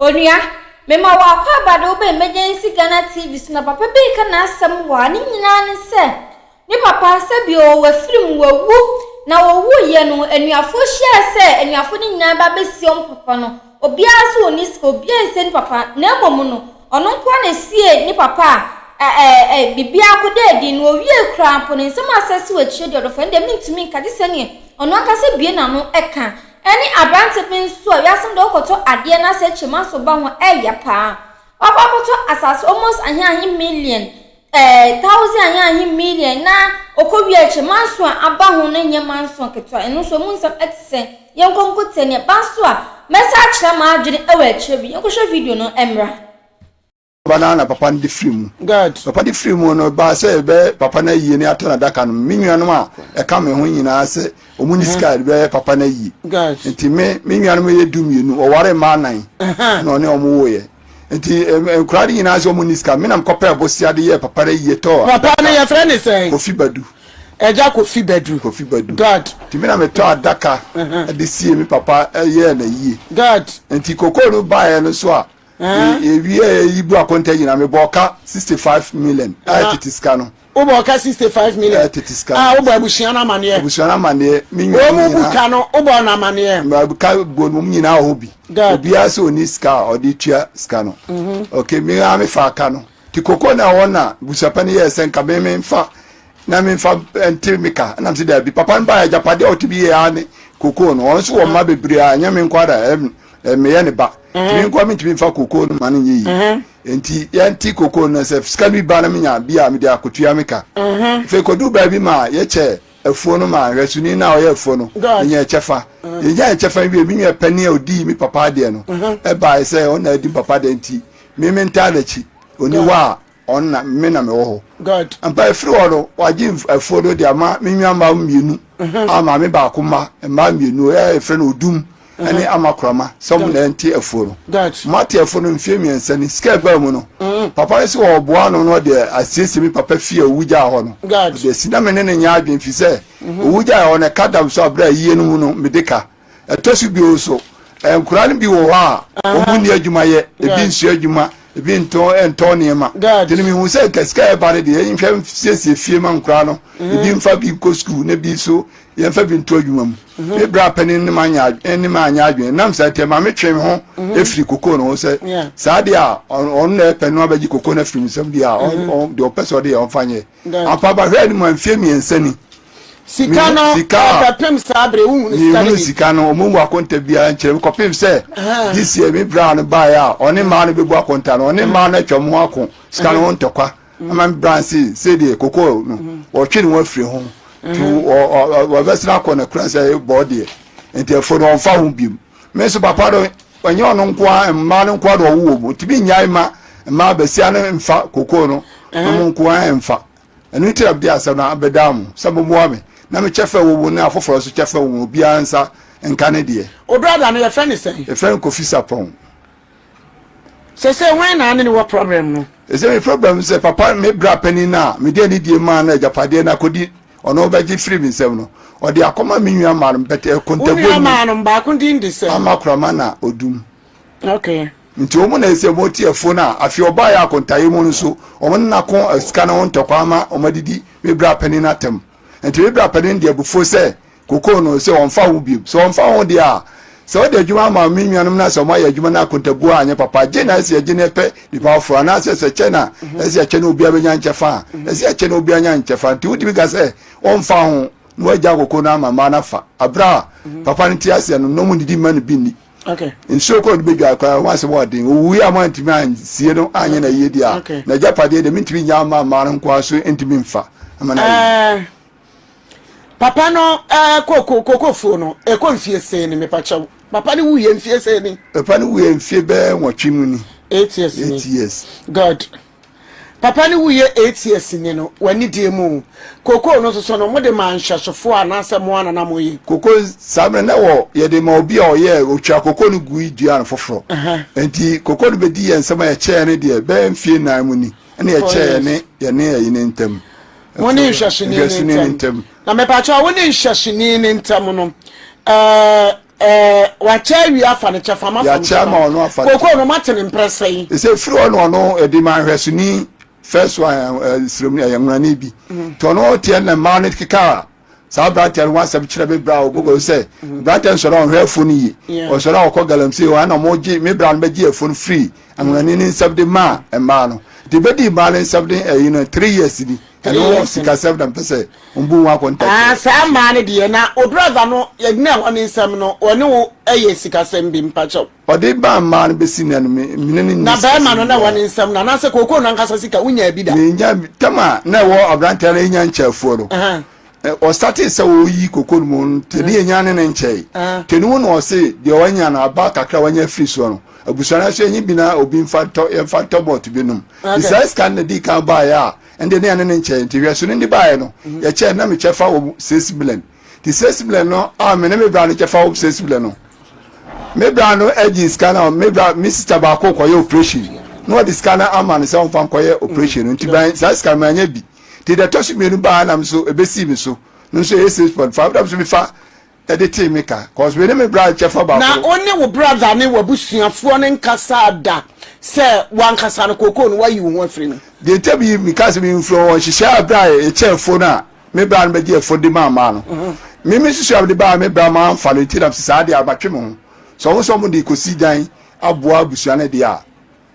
Onua, mema wo akwaaba de wo ba Emergency Ghana TV so na papa bi reka n'asɛm wɔ ha. Ne nyinaa ne sɛ, ne papa sɛbi o, wafiri mu, wawu. Na ɔwuiɛ no, anuafoɔ hyiae sɛ anuafoɔ no nyinaa ba bɛsie wɔn papa no. Obiara nso ɔnni sika, obiara nsie ne papa. Na mmom no, ɔno nko ara na ɛsiee ne papa a ɛ ɛ ɛ biribiara kɔdaa adi. Na ɔwiee koraa mpo no, nsɛm a asɛ si wɔ akyire deɛ, ɔdɔfoɔ, ɛno deɛ mentumi nka gye sɛ neɛ ɔno ankasa bue n'ano ka. Ɛne aberante bi nso a wiase mu deɛ wokɔtɔ adeɛ na sɛ kyema so ba ho ɛyɛ paa. Wakɔ akɔtɔ asase almost ahe ahe million, eh, thousand ahe ahe million na ɔkɔ wie kyema nso a aba ho no nyɛ manso ketewa. Ɛno nso emu nsɛm ɛte sɛn? Yɛnkɔ nkɔtie ne ɛba nso a mɛsa akyerɛ m'adwene ɛwɔ akyire bi. Yɛnkɔhwɛ video no mmra. Ba no ara na papa no de firi mu. Papa de firi mu no, ɛbaa sɛ yɛbɛyɛ papa no ayie na yɛatɔ n'adaka no. Me nuanom a ɛka me ho nyinaa sɛ wɔn nni sika a yɛde bɛyɛ papa no ayie. Nti me, me nuanom yɛ 12, wɔwaree mmaa nnan na ɔne wɔn woeɛ. Nti nkwadaa no nyinaa sɛ wɔn nni sika. Me na mekɔpɛɛ bosea de yɛɛ papa no ayie tɔɔ Papa no yɛfrɛ ne sɛn? Kofi Badu. Agya Kofi Badu. Kofi Badu. Nti me na metɔɔ adaka de siee me papa yɛɛ no ayie. Nti kokoo no baeɛ no nso a, Yɛwiee yi bu akonta nyinaa, mebɔɔ ka 65 million a tete sika no. Wobɔɔ ka 65 million? Tete sika no. A wobɔ abusua no amaneɛ? Abusua no amaneɛ. Me nua no nyinaa. Wɔn bu ka no, wobɔɔ no amaneɛ? Ka bɔ no, wɔn nyinaa wɔ hɔ bi. Obiara sɛ ɔni sika a ɔde tua sika no. Okay, me ara mefaa ka no. Nti koko na ɛwɔ na abusuapɛ no yɛɛ sɛ nka me memfa na memfa nte me ka. Ɛna mese daabi. Papa no baeɛ, agyapadeɛ a ɔte bi yɛ ara ne kokoo no. Ɔno nso wɔ mma bebree a ɛnyɛ me nko ara na meyɛ ne ba. Nti me nko ara mentumi mfa kokoo no ma no nyɛ yie. Nti yɛnte kokoo no sɛ sika no bi ba na menya bi a mede akɔtua me ka. Afei kɔduu baabi ma yɛkyɛ afuo no ma nhwɛsoni no a ɔyɛ afuo no, menyaa kyɛfa. Yɛnyaa kyɛfa wie, me nua panin a ɔdii me papa adeɛ no baeɛ sɛ ɔno na adi me papa adeɛ nti me mentaa n'akyi. Ɔnni hɔ a ɔno na me na mewɔ hɔ. Ampa ɛfiri hɔ no, wagye afuo no de ama me nua mmaa mmienu a maame baako mma mmaa mmienu a yɛfrɛ no Odum ne Amakorama sɛ wɔn na ɛnte afuo no. Wɔate afuo no mfeɛ 3 ni. Sika ɛbaa mu no, papa no sɛ ɔreboa ano na ɔde asiesie me papa fie a owu gyaa hɔ no. Ɔde asi na me ne no nyɛ adwene firi sɛ owu gyaa hɔ no ɛka dam so a berɛ a ayie no mu no mede ka. Ɛtɔ so bio nso, nkwadaa no bi wɔ hɔ a wɔn nni adwuma yɛ, ebi nsua adwuma, ebi ntɔn ntɔn nneɛma. Nti no mehu sɛ nka sika a ɛba no deɛ yɛnhwɛ nsiesie fie ma nkwadaa no, ebi mfa bi nkɔ sukuu na ebi nso yɛmfa bi nto adwuma mu. Me bra panin ne ma ne ma anyɛ adwene nam saa nti ɛma metwe me ho efiri koko no ho sɛ saa deɛ a ɔno na ɛpɛ no abɛgye koko no afiri me nsam deɛ a deɛ ɔpɛ sɛ ɔde yɛ ɔmfa nyɛ. Ampa bahwɛ anim a mfeɛ 3 ni. Sika no ɛbɛpem saa bere wohunu sika no bi. Sika no ɔmo mu akonta biara nkyerɛ me kɔpem sɛ this year me bra no baeɛ a ɔne mmaa no bɛbu akonta no ɔne mmaa no atwa mo ho ako sika no ho ntɔkwa ama me bra nse sɛdeɛ koko no wɔtwe ne ho afiri ho nti wɔbɛsena akɔ na kura sɛ bɔɔ deɛ nti ɛfo no ɔmfa ho biom me nso papa no ɔnyɛ ɔno nko ara mmaa no nko ara na ɔwo wɔ mu ntumi nnyae ma mmaa basia no mfa koko no ɔmo nko ara mfa. Ɛno nti na mede asɛm no abɛdan mo, sɛ mommoa me, na me kyɛfa a ɛwɔ mu ne afoforɔ nso kyɛfa wɔ mu, obiara nsa nka ne deɛ. Wo brada no yɛfrɛ no sɛn? Yɛfrɛ no Kofi Sarpong. Sesei hwan na ne ne wɔ problem no? Sesei me problem ne sɛ papa me bra panin no a mede anidie maa no agyapadeɛ no akɔdi ɔno bɛgye firi me nsam no ɔde akɔma me nua maa no but Wo nua akontabuo no maa no baako din de sɛn? Ama Korama na Odum. Okay. Nti wɔn na ɛsɛ wɔn ti afuo no a afei ɔbaeɛ akontaeɛ mu no nso wɔn ne no ako sika no ho ntɔkwa ama wɔn adidi me bra panin no atɛm. Nti me bra panin no de abufuo sɛ kokoo no sɛ ɔmfa ho biom. Sɛ ɔmfa ho deɛ a sɛ ɔde adwuma ama me nuanom no a sɛ wɔayɛ adwuma no akontabuo a anyɛ papa gye na ɛsɛ yɛgye na yɛpɛ nipa foforɔ anaasɛ sɛ kyɛ na ɛsɛ yɛkyɛ na obiara bɛnya nkyɛfa a ɛsɛ yɛkyɛ na obiara nya nkyɛfa. Nti wotumi ka sɛ ɔmfa ho na wagya kokoo no ama mmaa no afa aberɛ a papa no te aseɛ no na wɔn nnidi mma no bi nni. Okay. Nsuo kɔ ɔde bɛdwa koraa ho asɛm ɔden. Owui a moantumi ansie no anyɛ no ayie deɛ a, n'agyapadeɛ deɛ mentumi nnya mma mmaa no nko ara so ntumi mfa ma no ayɛ yie. Eh, papa no eh, koko kokofuo no ɛkɔ mfie sɛn ni mepakyɛw? Papa no wuiɛ mfie sɛn ni? Papa no wuiɛ mfie bɛyɛ 8 mu ni. 8 years ni. 8 years. God. Papa no wuiɛ 8 years ni no, w'anidie mu. Kokoo no nso so no, mode maa nhwɛsofoɔ anaasɛ mo ara na na moyɛ? Koko saa mmerɛ na wɔ yɛde ma obi a ɔyɛ ɔtwa koko no gui dua no foforɔ. Nti koko no bɛdi yɛn nsam a yɛkyɛɛ no deɛ bɛyɛ mfie 4 mu ni ɛna yɛkyɛɛ yɛne yɛne ayi no ntam. Mo ne nhwɛsoni no ntam. Na mepakyɛw, wo ne nhwɛsoni no ntam no, ɛɛ. Ɛɛ wakyɛ awie afa ne kyɛfa ma fa Yɛakyɛ ama ɔno afa ne Kookoo kyɛfa. no mate ne mprɛ sɛn? Ɛsɛ firi hɔ na ɔno ɛde ma nhwɛsoni first one ɛɛ sremni ɛyɛ nwurani bi. Nti ɔno ɔteɛ na mmaa no keka saa aberanteɛ no ho asɛm kyerɛ me bra a ɔkɔ sɛ aberanteɛ no sɔrɔ a ɔnhwɛ afuo no yie. Ɔsɔre a ɔkɔ galamsey hɔ ɛna ɔmo gye me bra no bɛgye afuo no firi anwurani no nsam de maa mmaa no. Nti bɛdi mmaa no nsam de ɛyi no 3 years ni. Ɛno sikasɛm na mpɛ sɛ ɔmbu ho akɔnta Ah, saa mmaa no deɛ na o brother no yɛgyina hɔ ne nsɛm no ɔne wo yɛ sikasɛm bi mpakyɛw. Ɔde ba mmaa no bɛsi nnɛ no me mene no nni Na bɛrima sikasɛm no na ɛwɔ biara. ne nsɛm no anaasɛ kookoo no ankasa sika wonyaa bi da? Menya tam a na ɛwɔ aberanteɛ no ɛnya nkyɛ afuo no ɔstartee sɛ ɔyi koko no mu no tani ɛnya ne ne nkyɛe tani mu na ɔse deɛ wanya no aba kakra wanya afiri soɔ no abusua no nso ɛnyi bi na obi mfa ntɔ yɛmfa ntɔ malt bi nom nti saa sika no na dii kan baeɛ a ɛnde ne ɛne ne nkyɛe nti hwɛ so no ndi baeɛ no yɛkyɛɛ na mekyɛ fa wɔ 6 million nti 6 million no a me ne me bra no kyɛ fa wɔ 6 million no me bra no agye sika no me bra me sister baako kɔyɛ operation na ɔde sika no ama no sɛ ɔmfa nkɔyɛ operation no nti ban saa sika no manya bi nti deɛ ɛtɔ so mmienu baa nam so ɛbɛsii me so no nso ɛyɛ 6.5 nam so mefa ɛde tee me ka cause me ne me bra kyɛ fa baako. Na wo ne wo brother ne w'abusuafoɔ no nkasaa da sɛ w'ankasa no kookoo no woayi wo ho afiri no? Deɛ nti a meyi meka sɛ meyi mfiri hɔ nhyehyɛɛ a berɛ a yɛkyɛ afuo no a me bra no bɛgye afuo de maa mmaa no me me susu a mede baa me bra maa mfa no nti nam sɛ saa deɛ a matwe me ho sɛ ɔmo sɛ ɔmo de kɔsi dan aboa abusua no deɛ a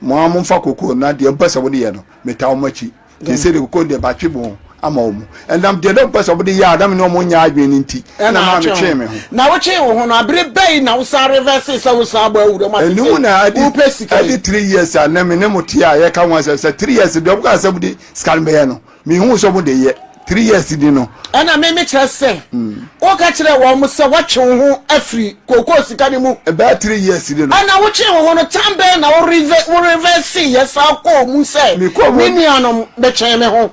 Mo ara momfa kokoo no na deɛ mopɛ sɛ mode yɛ no, metaa wɔn akyi. Seesei de kokoo no deɛ, matwe mo ho ama wɔn. Ɛnam deɛ na wɔpɛ sɛ wɔde yɛ a na me ne wɔn nyɛ adwene no nti, ɛna maa metwee me ho. Na wotwee wo ho no, bere bɛn na wosan reverse sɛ wosan abɔ awura mu ase Ɛno mu na sɛ adi wopɛ sika yi? adi 3 years a na me ne mo te a yɛka ho asɛm sɛ 3 years deɛ wɔkaa sɛ mode sika no bɛyɛ no, Mehuu sɛ wɔde yɛ 3 years ni no. Ɛna me mekyerɛ sɛ woka kyerɛɛ wɔn sɛ woatwe wo ho afiri kookoo sika no mu. Ɛbɛyɛ 3 years ni no. Ɛna wotwee wo ho no, tam bɛn na wo reverse yɛ san kɔɔ mu sɛ me nuanom metwee me ho,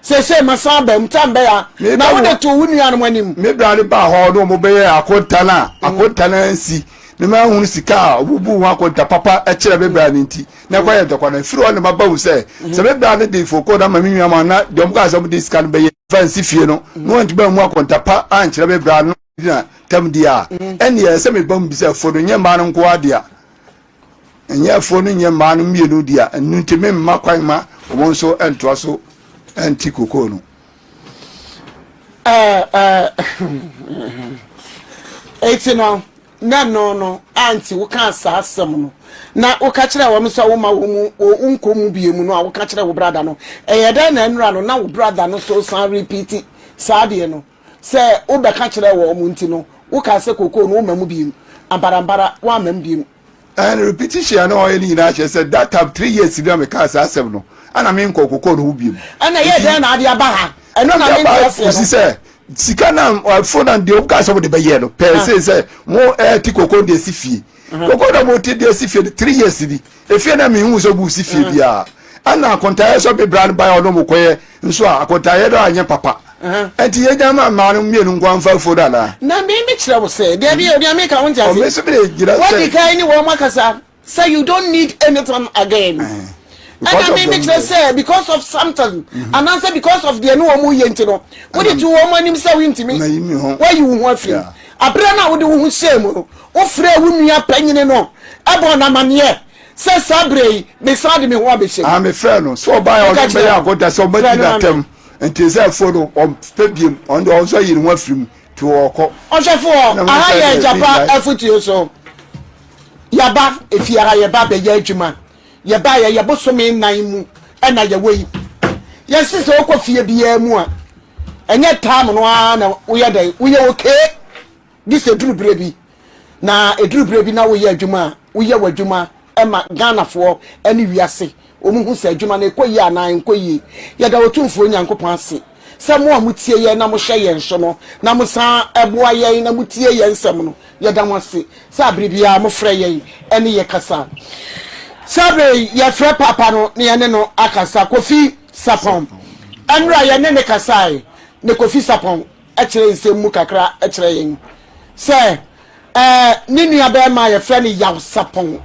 seesei masan aba mu, tam bɛn a na wode too wo nuanom anim? Me bra no baa hɔ na wɔbɛyɛɛ akonta no a akonta no ansi na manhunu sika a wɔbubuu ho akonta papa kyerɛ me bra no nti. Na ɛkɔyɛ ntɔkwa no, ɛfiri hɔ na maba hu sɛ, sɛ me bra no de foko no ama me nua ma na deɛ ɔmo kaa sɛ ɔmo de sika no bɛyɛ fa nsi fie no, na wantumi ammu akonta pa ankyerɛ me bra no na tam di a, ɛnneɛ ɛsɛ me ba mu bi sɛ afuo no nyɛ mmaa no nko ara dea. Ɛnyɛ afuo no nyɛ mmaa no mmienu dea, ɛno nti memma kwan ma wɔn nso ntoa so nte kokoo no. Ɛɛ, ɛɛ, eti no, Na ɛno no a nti wokaa saa asɛm no, na woka kyerɛɛ wɔn sɛ womma wɔn mu wonkɔ mu bio mu no a woka kyerɛɛ wo brada no, ɛyɛ dɛn na nnora no na wo brada no nso san repeat saa adeɛ no sɛ wobɛka kyerɛɛ wɔn nti no wokaa sɛ kokoo no womma mu bio, amparampara woamma mu bio. And repetition a na ɔyɛ no nyinaa kyerɛ sɛ that time 3 years bi a mekaa saa asɛm no ana menkɔ kokoo no ho bio. Ɛna ɛyɛ dɛn na ade aba ha? Ɛno na mente aseɛ no. Kɔsi sɛ sika na fo na deɛ ɔmo kaa sɛ ɔmo de bɛyɛ no pɛɛ sei sɛ mo ɛɛte koko de asi fie koko na mo te de asi fie no 3 years ni efie na mehu sɛ ɔmo si fie biara ɛna akontaeɛ sɛ ɔbɛbra no baeɛ ɔno ɔmo kɔyɛ nso a akontaeɛ no anyɛ papa ɛnti yɛnya ma mmaa no mmienu nko amfa afuo no anaa. Na me mekyerɛ wo sɛ deɛ deɛ meka wo nte ase. Ɔmo nso mi gyina sɛ. Wadi kan ne wɔn akasa sɛ you don't need anything again. Ɛna me mekyerɛ sɛ because of something anaasɛ because of deɛ ne wɔn yɛ nti no wode to wɔn anim sɛ wontumi wayi wo ho afiri mu. Aberɛ no a wode wo ho hyɛɛ mu no wofrɛɛ wo nua panyini no ɛbɔɔ no amaneɛ sɛ saa berɛ yi mesan de me ho abɛhyɛ mu. Ah, mefrɛ no sɛ ɔbaeɛ ɔno bɛyɛ akɔda sɛ ɔbɛdi n'atɛm nti sɛ afuo no ɔmpɛ biem ɔno deɛ ɔno nso ayi ne ho afiri mu nti ɔkɔ. Ɔhwɛfoɔ, aha yɛ Agyapa afutuo so. Yɛaba efie ha, yɛba bɛyɛ adwuma. Yɛbaeɛ yɛ bosome nnan mu ɛna yɛwɔ yi. Yɛse sɛ wokɔ fie biara mu a, ɛnyɛ tam no ara na woyɛ dɛn, woyɛ okay. Gye sɛ ɛduru berɛ bi, na ɛduru berɛ bi na woyɛ adwuma a, woyɛ w'adwuma ma Ghanafoɔ ne wiase wɔn hu sɛ adwuma no ɛkɔ yie anaa ɛnkɔ yie. Yɛda Otumfoɔ Nyankopɔn ase sɛ mo a motie yɛn na mohwɛ yɛn so no na mosan boa yɛn na motie yɛn nsɛm no, yɛda mo ase sɛ abere biara mofrɛ yɛn ne yɛ kasa. Saa berɛ yi yɛfrɛ Paapa no na yɛne no akasa, Kofi Sarpong. Ɛnora yɛne no kasae, ne Kofi Sarpong kyerɛ nsɛm mu kakra kyerɛ yɛn sɛ ɛɛ ne nua bɛrima a yɛfrɛ no Yaw Sarpong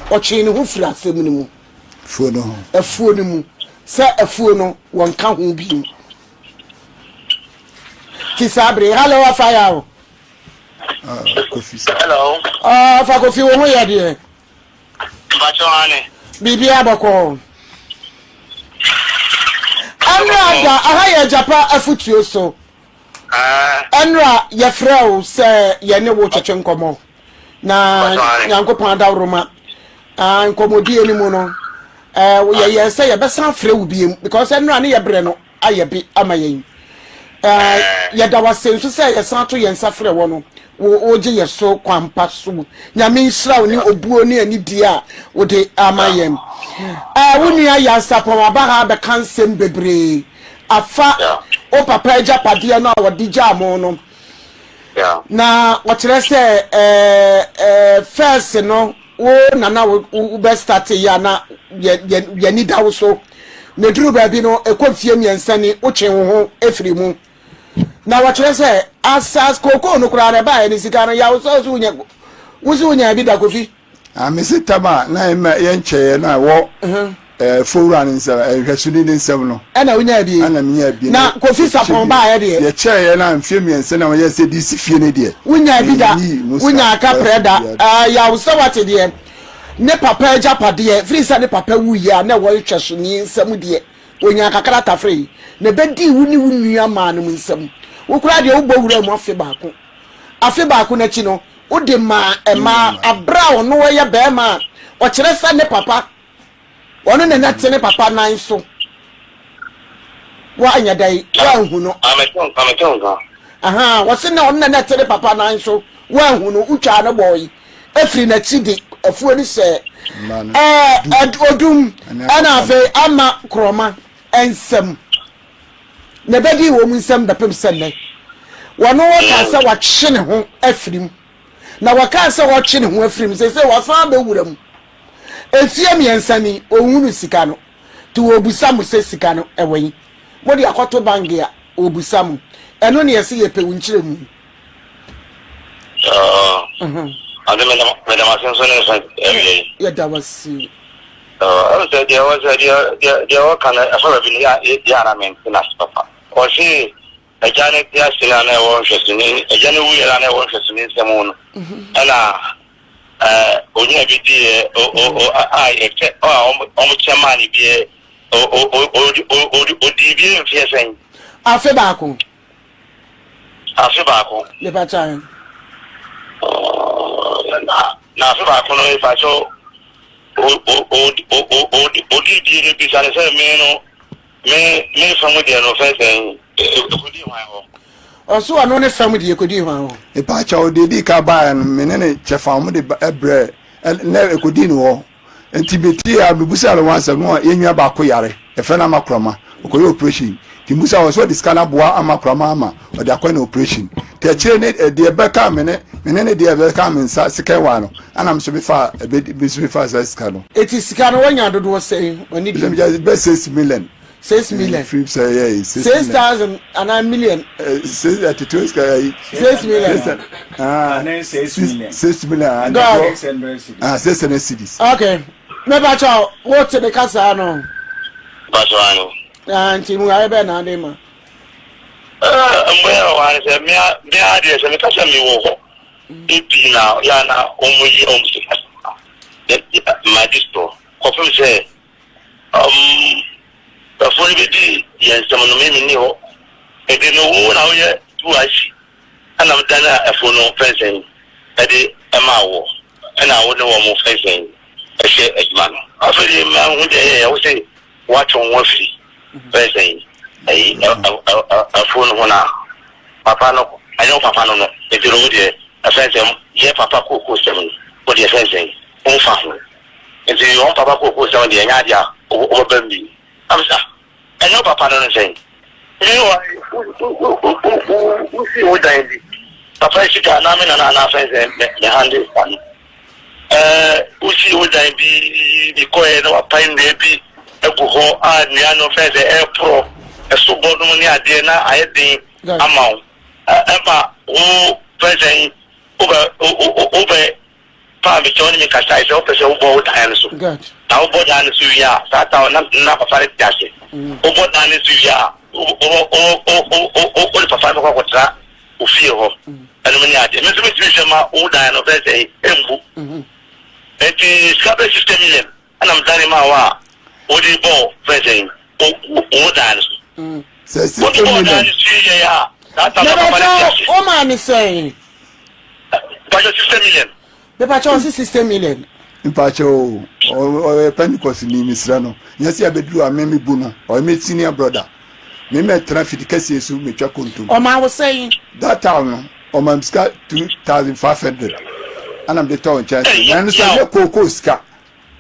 ɔtwee ne ho firi asɛm no mu. Afuo no ho. Afuo no mu sɛ afuo no wɔnka ho bio. Ti saa bere hello afaya o. Kofi sa. Hello. Ɔfa Kofi wo ho yɛ deɛ? Mpakyɛw ane. Biribiara bɔkɔɔ. Ɛnora da aha yɛ agyapa afutuo so. Ɛnora yɛfrɛ wo sɛ yɛne wo twetwe nkɔmmɔ na Nyankopɔn adaworoma nkɔmmɔdie no mu no yɛyɛ sɛ yɛbɛsan frɛ wo biem because ɛnora ne yɛbrɛ no ayɛ bi ama yɛn. Yɛda wo ase nso sɛ yɛsan to yɛn nsa frɛ wɔ no, wogye yɛ so kwampa so. Nyame nhyira wo ne obuo ne anidie a wode ama yɛn. Wo nua Yansapɔn aba ha abɛka nsɛm bebree afa wo papa agyapadeɛ no a wɔde gyaa mo no. Na wɔkyerɛ sɛ fɛs no Wo na na wobɛ starte yi a na yɛni da wo so. Na ɛduru baabi no, ɛkɔ mfie mmiɛnsa ni, wotwe wo ho firi mu. Na wɔkyerɛ sɛ asas kookoo no koraa na ɛbaeɛ no sika no yaw sɛ wo wonya wo so wonya bi da Kofi. Ah, mese tam a na yɛnkyɛeɛ no a ɛwɔ Fowura ne nsam, nhwɛsoni ne nsam no. Ɛna wonyaa bi. Ɛna menyaa bi. Na Kofi Sapɔn baeɛ deɛ. Yɛkyɛeɛ no a mfeɛ mmiɛnsa na wɔyɛ sɛ de si fie no deɛ. Wonyaa bi da. Wonyaa kaprɛ da. Yaw sɛ wate deɛ. Ne papa agyapadeɛ, firi sɛ ne papa wuiɛ a na ɛwɔ nhwɛsoni nsam deɛ, onyaa kakra tafree. Na ɛbɛdii wo ne wo nua maa nom nsam. Wo koraa deɛ wobɔ wuraa mu afe baako. Afe baako no akyi no, wode maa mmaa aberɛ a ɔno ɔyɛ barima a ɔkyerɛ sɛ ne papa Ɔno na na te ne papa nan so. Woanyɛ dɛn? Woanhu no. Aha, wɔse na ɔno na na te ne papa nan so. Woanhu no, wotwaa no bɔe. Efiri n'akyi de afuo no hyɛɛ ɛɛ odum ɛna afei ama korɔma nsam. Na ebedii wɔn nsam bɛpem sɛ nnɛ. Wɔn wɔkaa sɛ watwe ne ho afiri mu. Na wɔkaa sɛ ɔtwe ne ho afiri mu, seesei wasan abɛwura mu. Mfeɛ mmiɛnsa ni, ɔnhunu sika no. Nti wɔrebisa mo sɛ sika no ɛwɔ he? Mode akɔto bank a, wɔrebisa mo. Ɛno ne yɛse yɛpɛ wo nkyerɛmu. Ade meda mo ase nso ne nso awia yi. Yɛda wo ase. Ɛm sɛ deɛ wɔ sɛ deɛ deɛ wɔka no ɛfa baabi no yɛ yɛ ana mente n'ase papa. Ɔse agya no te ase no a na ɛwɔ nhwɛso ne agya no wuiɛ no a na ɛwɔ nhwɛso ne nsɛm no ɛna Onyaa bi diiɛ a yɛkyɛ a wɔkyɛ maa no bi odii bi mfeɛ sɛn? Afe baako. Afe baako. Nipa kyan. Na afe baako no nipa kyɛw odii bi no bisa no sɛ me no Me me fam deɛ no fɛn sɛn ɛkɔdii hwan hɔ. Ɔso ɔno ne fam deɛ ɛkɔdii hwan hɔ. Mepaakyɛw deɛ ɛdii ka baeɛ no me ne ne kyɛfa wɔn de brɛ na ɛkɔdii ne hɔ nti metie a mebusa no wɔn asɛm no yɛn nua baako yare yɛfrɛ no Amakorama ɔkɔyɛ operation nti musa wɔ sɛ ɔde sika no aboa Amakorama ama ɔde akɔ ne operation nti akyire ne deɛ ɛbɛka me ne me ne ne deɛ ɛbɛka me nsa sika wa no ɛna me nso mefa ɛbɛ me nso mefa saa sika no. Eti sika no wanya dodoɔ sɛn w'ani di? Bɛ 6 million. 6 million. Firi sɛ yɛ six. 6,000 anaa million? Six ɛtete sika yɛ. 6 million. Ah, 6 million. 6 million. God. Ah, 600 cedis. Okay, mepa kyɛw wo te ne kasa no. Mpatsɔ ano. Ah, nti mu ayɛ bɛɛ na ade ma. Mbɔ yɛ wɔ ha sɛ mmea mmea deɛ sɛ meka sɛ mewɔ hɔ ebi na yɛ na wɔn yi wɔn sika magye so kɔpem sɛ afuo no bɛdi yɛn nsam no me menni hɔ nti no wo na woyɛ 2IC ɛna medane afuo no fɛnsɛn ɛde ɛma wɔ ɛna wo ne wɔn fɛnsɛn ɛhyɛ adwuma no afei deɛ mma ho deɛ ɛyɛ wo sɛ woatwe wo ho afiri fɛnsɛn ɛyi afuo no ho na papa no ɛnyɛ wo papa no no nti no wo deɛ ɛfɛnsɛn yɛ papa kookoo sɛm no wo deɛ fɛnsɛn womfa ho nti wɔn papa kookoo sɛm deɛ ɛnyɛ adeɛ a wɔbɛba mu bi amsa ɛnyɛ wo papa no no sɛn mi wɔ wosi wo dan bi papa sika na me nana anaa fɛnsɛn mɛ mɛ hande sika no ɛɛ wosi wo dan bi bi kɔɛ na wapae nnua bi agu hɔ a nnua no fɛnsɛn ɛɛporɔ ɛso bɔ nom ne adeɛ na ayɛ den ama wo ɛma wo fɛnsɛn wobɛ wobɛ paa mi kyɛw ne mi kasa sɛ wopɛ sɛ wobɔ wo dan no so na wobɔ dan no so wie a saa ta na na papa no te ase wobɔ dan no so wie a wode papa no bɛkɔ akɔtena. wo fie hɔ ɛnom ne adeɛ. Me nso metumi hwɛ ma wo dan no fɛn sɛ ɛmbu. Nti sika bɛ 60 million ɛna medane maa wo a wode bɔɔ fɛn sɛ wo dan no so. Sɛ 60 Wode bɔɔ dan million. no so yɛ a saa tam na papa no te Mepakyɛw ase. wo maa ne sɛn? Mepakyɛw 60 million. Mepakyɛw ɔse 60 million. Mpakyɛw o, ɔyɛ Pentecost ni, mesrɛ no. Nyɛ sɛ yɛabɛduru a me mebu no, ɔyɛ me senior brother. Me mɛtena fidi kɛseɛ so metwa kontom. Ɔmaa wo sɛn? That time no, ɔmaa me sika 2500 ɛna mede tɔɔ nkyɛnse. Na ɛno nso ɛnyɛ kookoo sika.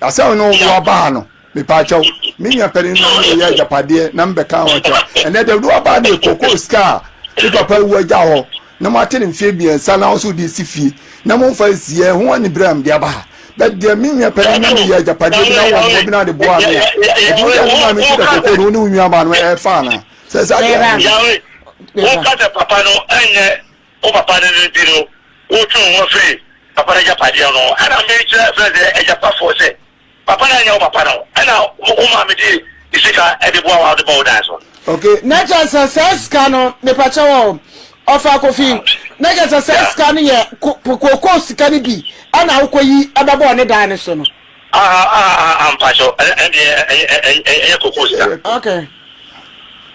Asɛm no wo aba ha no, mepaakyɛw, me nua panin no ne yɛ agyapadeɛ na mebɛka ho kyerɛ. Ɛnɛ deɛ wode waba ha no yɛ kookoo sika a me papa awu agya hɔ na moate no mfeɛ mmiɛnsa na wo nso wode si fie na momfa nsi yɛ ho anibere a mede aba ha. But deɛ me nua panin na meyɛ agyapadeɛ bi na wɔ mmoa bi na ade boaa me a, ɛti wode ɛno maa me nso da kookoo no wo ne wo nua baa no ɛfa anaa? Sɛ saa deɛ a. Yahweh, woka sɛ papa no ɛnyɛ wo papa no no nti no, wotwe wo ho firi papa no agyapadeɛ no ho. Ɛna mekyerɛ frɛ sɛ agyapafoɔ sɛ, papa no anyɛ wo papa no, ɛna wo maame de ne sika de boa wo a wode bɔ wo dan so. Okay. Na kyerɛ sɛ saa sika no, mepakyɛ wɔ ɔfa kofi, na kyerɛ sɛ saa sika no yɛ kookoo sika no bi ɛna wokɔyi ɛbɛbɔɔ ne dan no so no. Ah ah ah ah mpakyɛw ɛndeɛ ɛnyɛ kookoo sika. Okay.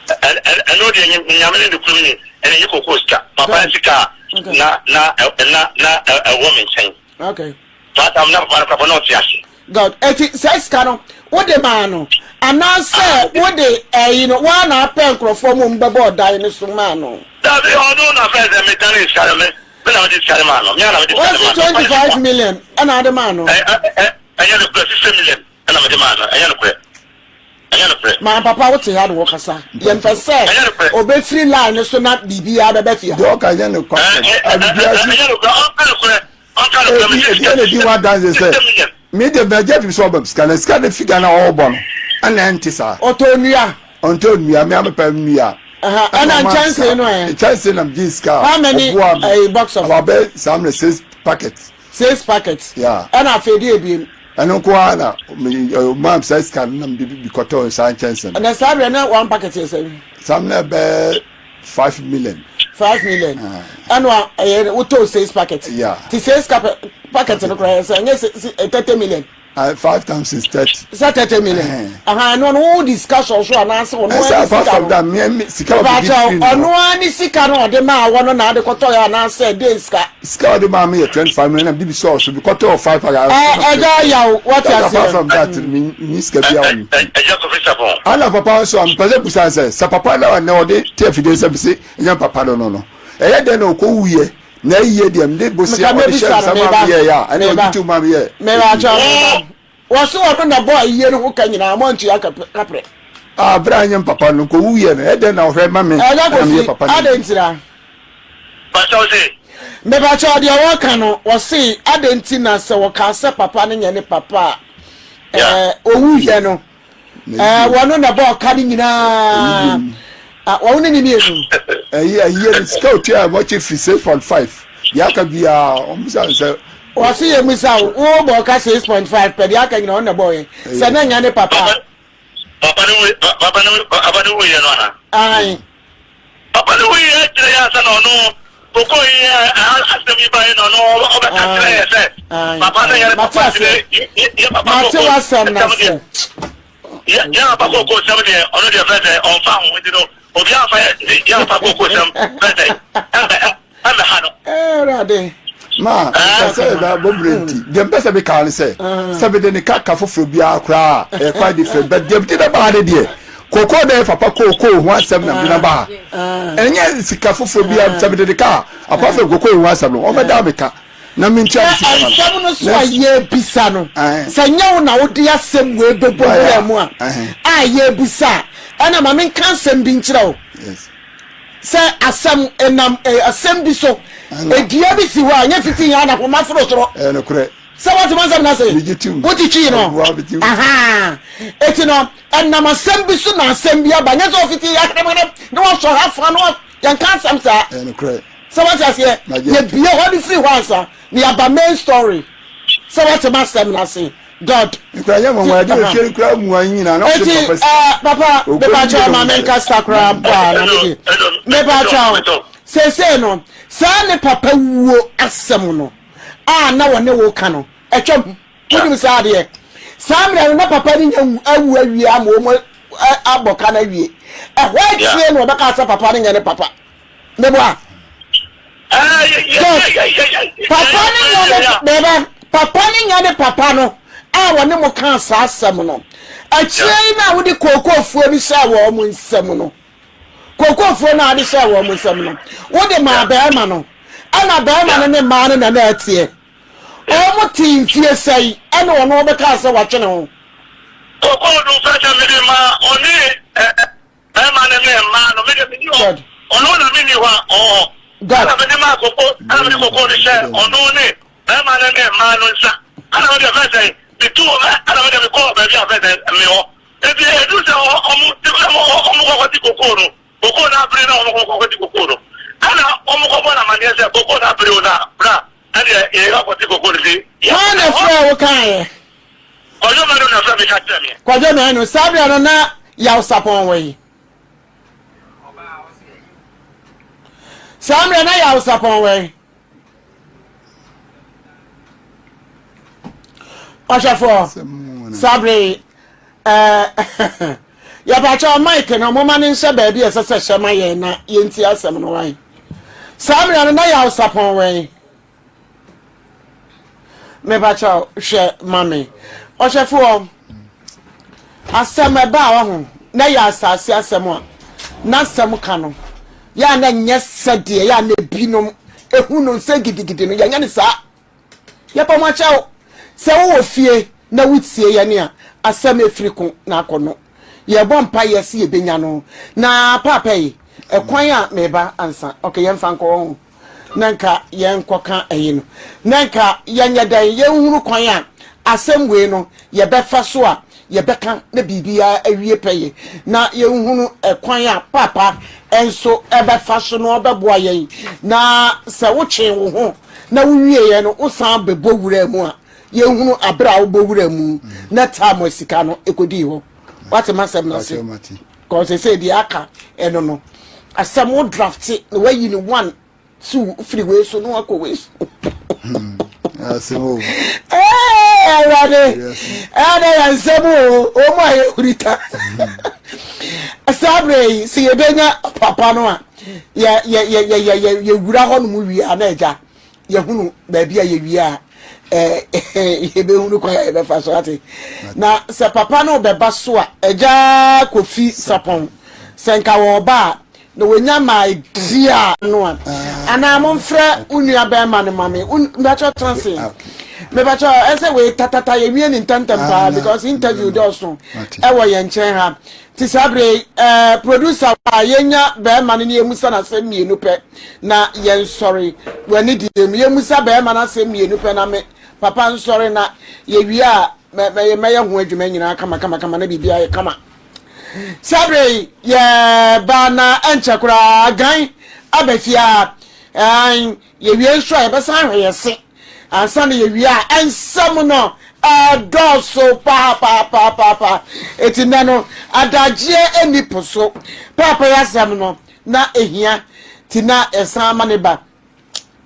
Ɛno deɛ nyame ne nokorɛ ni ɛno ɛnyɛ kookoo sika papa sika a na na na na ɛwɔ me nkyɛn. Okay. Saa tam na papa no korapɔ na ɔte ase. God eti saa sika no wode maa no anaasɛ wode ɛyi no waa na apɛ nkorɔfoɔ mu bɛbɔ ɔdan no so maa no. Dabi ɔno na fɛn sɛ metane sika no me me na mede sika no maa no me na mede sika no maa no. Wɔsi 25 million ɛna ade maa no. Ɛnyɛ nokorɛ 60 million ɛna mede maa no ɛnyɛ nokorɛ. Ɛnyɛ nokorɛ. Maa papa wo te ha na wɔkasa. Yɛmpɛ sɛ ɔbɛfiri line no so na biribiara bɛba fie ha. Deɛ ɔka nyɛ nokwasɛm. Ɛnyɛ nokorɛ. Ɔnka nokorɛ. Ɔnka nokorɛ. Ebi ebi na di ho adanse sɛ me de mɛgye atum sɛ ɔbɛm sika na sika no figure na ɔrebɔ no ɛna ɛnte saa. Ɔtɔ nnua. Ɔntɔ nnua me amepɛ nnua. Ɛna nkyɛnse no ɛ. Nkyɛnse na megye sika a How many ɔboa me. ɛyi box of. Abɛ saa mmerɛ six packets. Six packets. Yeah. Ɛna afei de ebiem. Ɛno nko ara na maa saa sika no na mede bi kɔtɔɔ saa nkyɛnse no. Na saa berɛ na one packet yɛ sɛn? Saa na ɛbɛyɛ 5 million. 5 million. Ɛna ɛyɛ wotɔɔ six packet. Yeah. Ti six packet no koraa yɛ sɛ ɛnyɛ 30 million. Five times six 30. Sɛ 30 million. Ɛno no wo di sika sɔɔ so anaasɛ ɔno ara ne sika no. Apart from that, sika ɔde di firi no. Ɔno ara ne sika no ɔde maa wɔ no na ade kɔtɔ yɛ anaasɛ den sika. Sika ɔde maa mi yɛ 25 million na bi sɔɔ so bi kɔtɔ five packet. Ɛgya yaw wɔte aseɛ. Apart from that, mi ni sika bi a wɔn. Ɛgya kofi sapɔn. Ana papa nso a mpɛ sɛ busa sɛ sɛ papa na na ɔde te afidie sɛ bisi ɛnyɛ papa no, ɛyɛ dɛn na ɔkɔ wuyɛ na ɛyie deɛ mede bosia ɔde hyɛ nsa maa mi yɛ yɛ a ɛna ɔde tu maa mi yɛ. Meba akyɛ meba. Wɔse ɔno na bɔ ayie no ho ka nyinaa moantua kaprɛ. Ah bere a nyɛ papa no nka owu yɛ no ɛdɛn na ɔhwɛ ma me Ɛda na meyɛ Kofi papa no adɛn ntira? Pastor wo se? Mepakyɛw deɛ wɔka no wɔse adɛn nti na sɛ wɔkaa sɛ papa no nyɛ ne papa a ɛɛ owu yɛ no ɛɛ wɔno na ɛbɔ ɔka no nyinaa wɔn ne ne mmienu. Ɛyi ɛyi no sika otua a wɔkye fi 6.5 deɛ aka biara wɔn bisa sɛ. Wɔse yɛ misa wo wo bɔ ɔka 6.5 pɛ deɛ aka nyina ɔno na ɛbɔɔ yɛ sɛ na nya ne papa. Papa no wu papa no papa no wuyɛ no ana. Ayi. Papa no wuyɛ kyerɛ yɛ ansa na ɔno koko yi asɛm yi ba yɛ na ɔno ɔbɛka kyerɛ yɛ sɛ papa no yɛ ne papa ti ne yɛ papa koko sɛm deɛ yɛ papa koko sɛm deɛ ɔno deɛ fɛ sɛ ɔnfa ho nti no obi anfa yɛ papa koko sɛm fɛ sɛ ɛmɛ ɛmɛ ha no. Ɛwurade. Ma mpɛ sɛ ɛbɛ bɔbere nti deɛ mpɛ sɛ meka ne sɛ sɛ mede ne kaka foforɔ biara koraa a ɛyɛ quite different, but deɛ mede bɛba ha ne deɛ kookoo dɛ papa kookoo ho asɛm na mede naba ha, ɛnyɛ sika foforɔ biara. Sɛ mede ne ka a, apart from kookoo ho asɛm no, wɔbɛda me ka na mentua me sika ma no. Nsɛm no so a yɛrebisa no, sɛ nyɛ wo na wode asɛm wei bɛbɔ wura mu a a yɛrebisa a, ɛna ma menka asɛm bi nkyerɛ wo. Sɛ asɛm nam asɛm bi so, dua bi si hɔ a, ɛnyɛ fiti yɛn na homa foro soro. Ɛyɛ nokorɛ. Sɛ wɔte mo asɛm no ase? Megye tom. Wote twi no? Ahaa. Eti no, ɛnam asɛm bi so na asɛm bi aba. Nyɛ sɛ ɔfiti yɛ hwenemhwenem na wasɔ ha fa na yɛnka asɛm saa. Ɛyɛ nokorɛ. Sɛ wɔte aseɛ? Yɛbie hɔ no firi hɔ ansa na yɛaba main story. Sɛ wɔte mo asɛm no ase? God. Nkura yɛ nwanwa ɛdi efie nkura mu ayi nyinaa na ɔsi papa si. Eti papa mepa kyɛw ma me nkasa koraa mpo a na me de mepa kyɛw. Seesei no, saa ne papa wuo asɛm no a na wɔne wo ka no, atwam. Wonim saa adeɛ? Saa mmerɛ no, na papa no nya awu awie ama wɔn abɔ ka no awie. Ɛhɔ akyire na wɔbɛka sɛ papa no nyɛ ne papa. Meboa? Good. Papa no nyɛ ne bɛba. Papa no nyɛ ne papa no a wɔne mo kaa saa asɛm no. Akyire yi na wode kookoofuo no hyɛɛ wɔn nsam no. Kookoofuo no a wode hyɛɛ wɔn nsam no, wode maa barima no. Ɛna barima no ne mmaa no na na ɛteɛ. Wɔn tee mfie sɛn ɛna ɔno ɔbɛkaa sɛ watwe ne ho? Kookoo no fɛ sɛ mede maa ɔne Bɛrima no ne mmaa no, me deɛ menni hɔ. Ɔno na menni hɔ a, ɔwɔ hɔ. Ɛna mede maa koko, ɛna mede koko no hyɛɛ ɔno ne bɛrima no ne mmaa no nsa. Ɛna me deɛ fɛ sɛ metu, ɛna me deɛ mekɔɔ baabi a fɛ sɛ me hɔ. Enti ɛduru sɛ ɔmo ɔmo kɔkɔte koko no, koko no abere na ɔmo kɔkɔte koko no. Ɛna ɔmo kɔbɔ no amaneɛ sɛ koko no abere o na bra, ɛdeɛ yɛyɛ akɔte koko no si. Hwan na ɛfrɛɛ wo kaeɛ? Kwadwo Manu na ɔfrɛ me ka kyerɛ me. Kwadwo Manu, saa berɛ no na Yaw Sapɔn wɔ he? Saa mmerɛ na Yaw Sapɔn wɔ he? Ɔhwɛfoɔ, saa berɛ yi, ɛɛ yɛpakyɛ mic no moma no nhyɛ baabi a ɛsɛ sɛ hyɛ ma yɛn na yɛnti asɛm no wan. Saa mmerɛ no na Yaw Sapɔn wɔ he? Mepakyɛw hwɛ ma me. Ɔhwɛfoɔ, asɛm ɛba a ɔho na ɛyɛ asase asɛm a n'asɛm ka no yɛ a na nyɛ sɛdeɛ yɛ a na ebinom ehu no sɛ gidigidi no yɛnyɛ no saa. Yɛpa mo akyɛw sɛ wowɔ fie na wotie yɛn a asɛm efiri ko na akɔ no. Yɛbɔ mpaeɛ sɛ yɛbɛnya no na paapa yi ɛkwan a meba ansa. Okay, yɛmfa nkɔ ɔho. na nka yɛnkɔka ɛyi no, na nka yɛnyɛ dɛn yɛnhunu kwan a asɛm wei no yɛbɛfa so a yɛbɛka na biribiara awie pɛyɛ, na yɛnhunu ɛkwan a Paapa nso ɛbɛfa so na ɔbɛboa yɛn, na sɛ wotwee wo ho na wowieɛ no wosan bɛbɔ wura mu a, yɛnhunu aberɛ a wobɔ wura mu na time a sika no ɛkɔdii hɔ. Wate m'asɛm no ase? Kɔ sɛ deɛ aka ɛno no asɛm wo drafte na wayi no one two firi wei so na wakɔ wei so. Hmm, asɛm o. Awurade ɛna yɛ nsɛm o wɔn a yɛhuri ta hmm. saa berɛ yi sɛ yɛbɛnya papa no a yɛ yɛ yɛ yɛ yɛ yɛwura hɔ nom wie a na agya yɛhunu baabi a yɛwie a yɛbɛhunu kwan a yɛbɛfa so ate na sɛ papa no bɛba so a agya kofi sapɔn sɛ nka wɔba a na wɔnya my dear no a anaa momfrɛ wo nua bɛrima no ma me mɛkyɛ tena se mebɛkyɛ ɛsɛ wei tatata yɛwie ne ntɛntɛm paa because interview dɔɔso ɛwɔ yɛn nkyɛn ha Nti saa berɛ yi, eh, producer a yɛnya bɛrima no ne yɛmusa no asɛm mmienu pɛ na yɛnsɔre w'ani deɛ mu. Yɛmusa bɛrima no asɛm mmienu pɛ na me papa nsɔre na yɛwie a mɛyɛ mɛyɛ ho adwuma nyinaa kama kama kama na biribi ayɛ kama. Saa berɛ yi, yɛba na ɛnkyɛ koraa gan aba fie a, yɛwie nso a yɛbɛsan ahwɛ yɛ se. Ansa na yɛwie a, nsɛm no ɛdɔɔso paapaapaapaa. Eti nnɛ no, adagyeɛ nni po so. Paapa yi asɛm no, na ehia ti na ɛsan ma ne ba.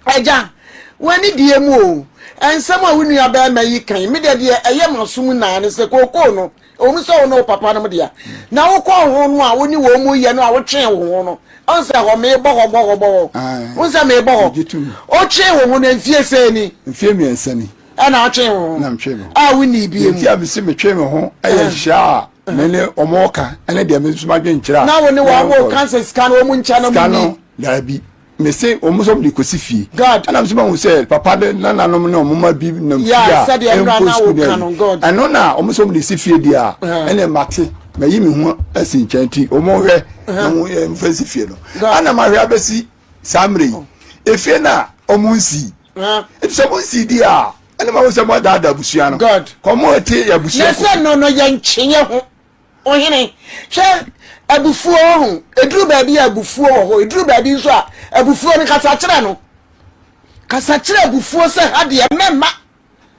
Agya, w'ani die mu o. Nsɛm a wo nua bɛrima yi kan, me deɛ deɛ ɛyɛ m'aso mu naa ne sɛ kookoo no, ɛwɔ mu sɛ wo ne wo papa nom dea, na wokɔɔ ho no a wo ne wɔn mu yɛ no a wotwee wo ho no, ɔn sɛ hɔ meebɔ hɔ bɔ hɔ bɔ hɔ, wo sɛ meebɔ hɔ, wotwee wo ho no mfie sɛn ni? Mfie mmiɛnsa ni. Ɛna wotwee wo ho? Na metwee me ho. A wonni bie mu. Nti a mese metwee me ho ɛyɛ nhyehyɛ a me ne wɔn ka ɛne deɛ me nso madwen kyerɛ a. Na wo ne wɔn ka sɛ sika no wɔn nkyɛ no mu ni. Sika no daabi. Mese wɔn nso de kɔsi fie. God. Ɛna nso mahu sɛ papa de nananom ne wɔn mma bi nam fie a ɛnkɔ sukuu ne ayi. Ɛno na wɔn nso de si fie deɛ a ɛna mate mayi me ho asi nkyɛn nti wɔn hwɛ na wɔn mfa si fie no. Ɛna mahwɛ abɛsi saa mmerɛ yi. Oh. Efie no a wɔn nsi. Nti sɛ wɔn nsi deɛ a ɛna mahu sɛ wɔn adaadaa abusua no. God. Kɔn mo te abusua. Na sɛ no no yɛ nkyenyɛ ho. Ɔhene, hwɛ, abufuo wɔ ho, ɛduru baabi a abufuo wɔ hɔ, ɛduru baabi nso a abufuo no, kasa kyerɛ no. Kasa kyerɛ abufuo sɛ ha deɛ mɛmma.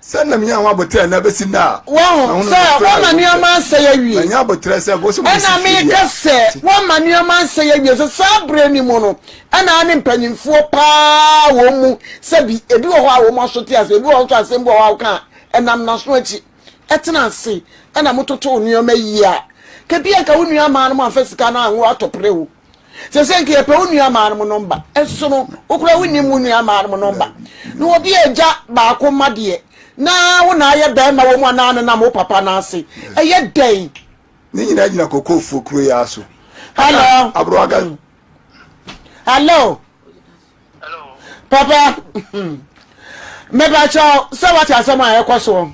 Sɛ na menya ho aboterɛ na bɛsi nnɛ a. Wahu sɛ wama nneɛma. nneɛma asɛe awie. Manya abotrɛ sɛ nka wosɛ mo Ɛna si fie meka deɛ. sɛ woama nneɛma asɛe awie sɛ saa berɛ no mu no ɛna ne mpanyimfoɔ paa wɔn mu sɛbi ebi wɔ hɔ a wɔn aso te ase, ebi wɔ hɔ nso asɛm bi wɔ hɔ a woka a ɛnam n'aso akyi ɛtena ase ɛna mototoo nneɛma yie a kebia nka wo nua maa no mo amfa sika no anwo atɔpere wo. Sese nka yɛpɛ wo nua maa no mo nɔmba nso no wokura wonim wo nua maa no mo nɔmba na obi agya baako ma deɛ na wo na ayɛ bɛrima wɔ mu anaa ne nam wo papa no ase ɛyɛ dɛn. Ne nyinaa gyina kokofuo kuro yi ara so. Hello. Aburowaga. Hello. Papa, mepakyɛw sɛ wate asɛm a ɛkɔ soɔ.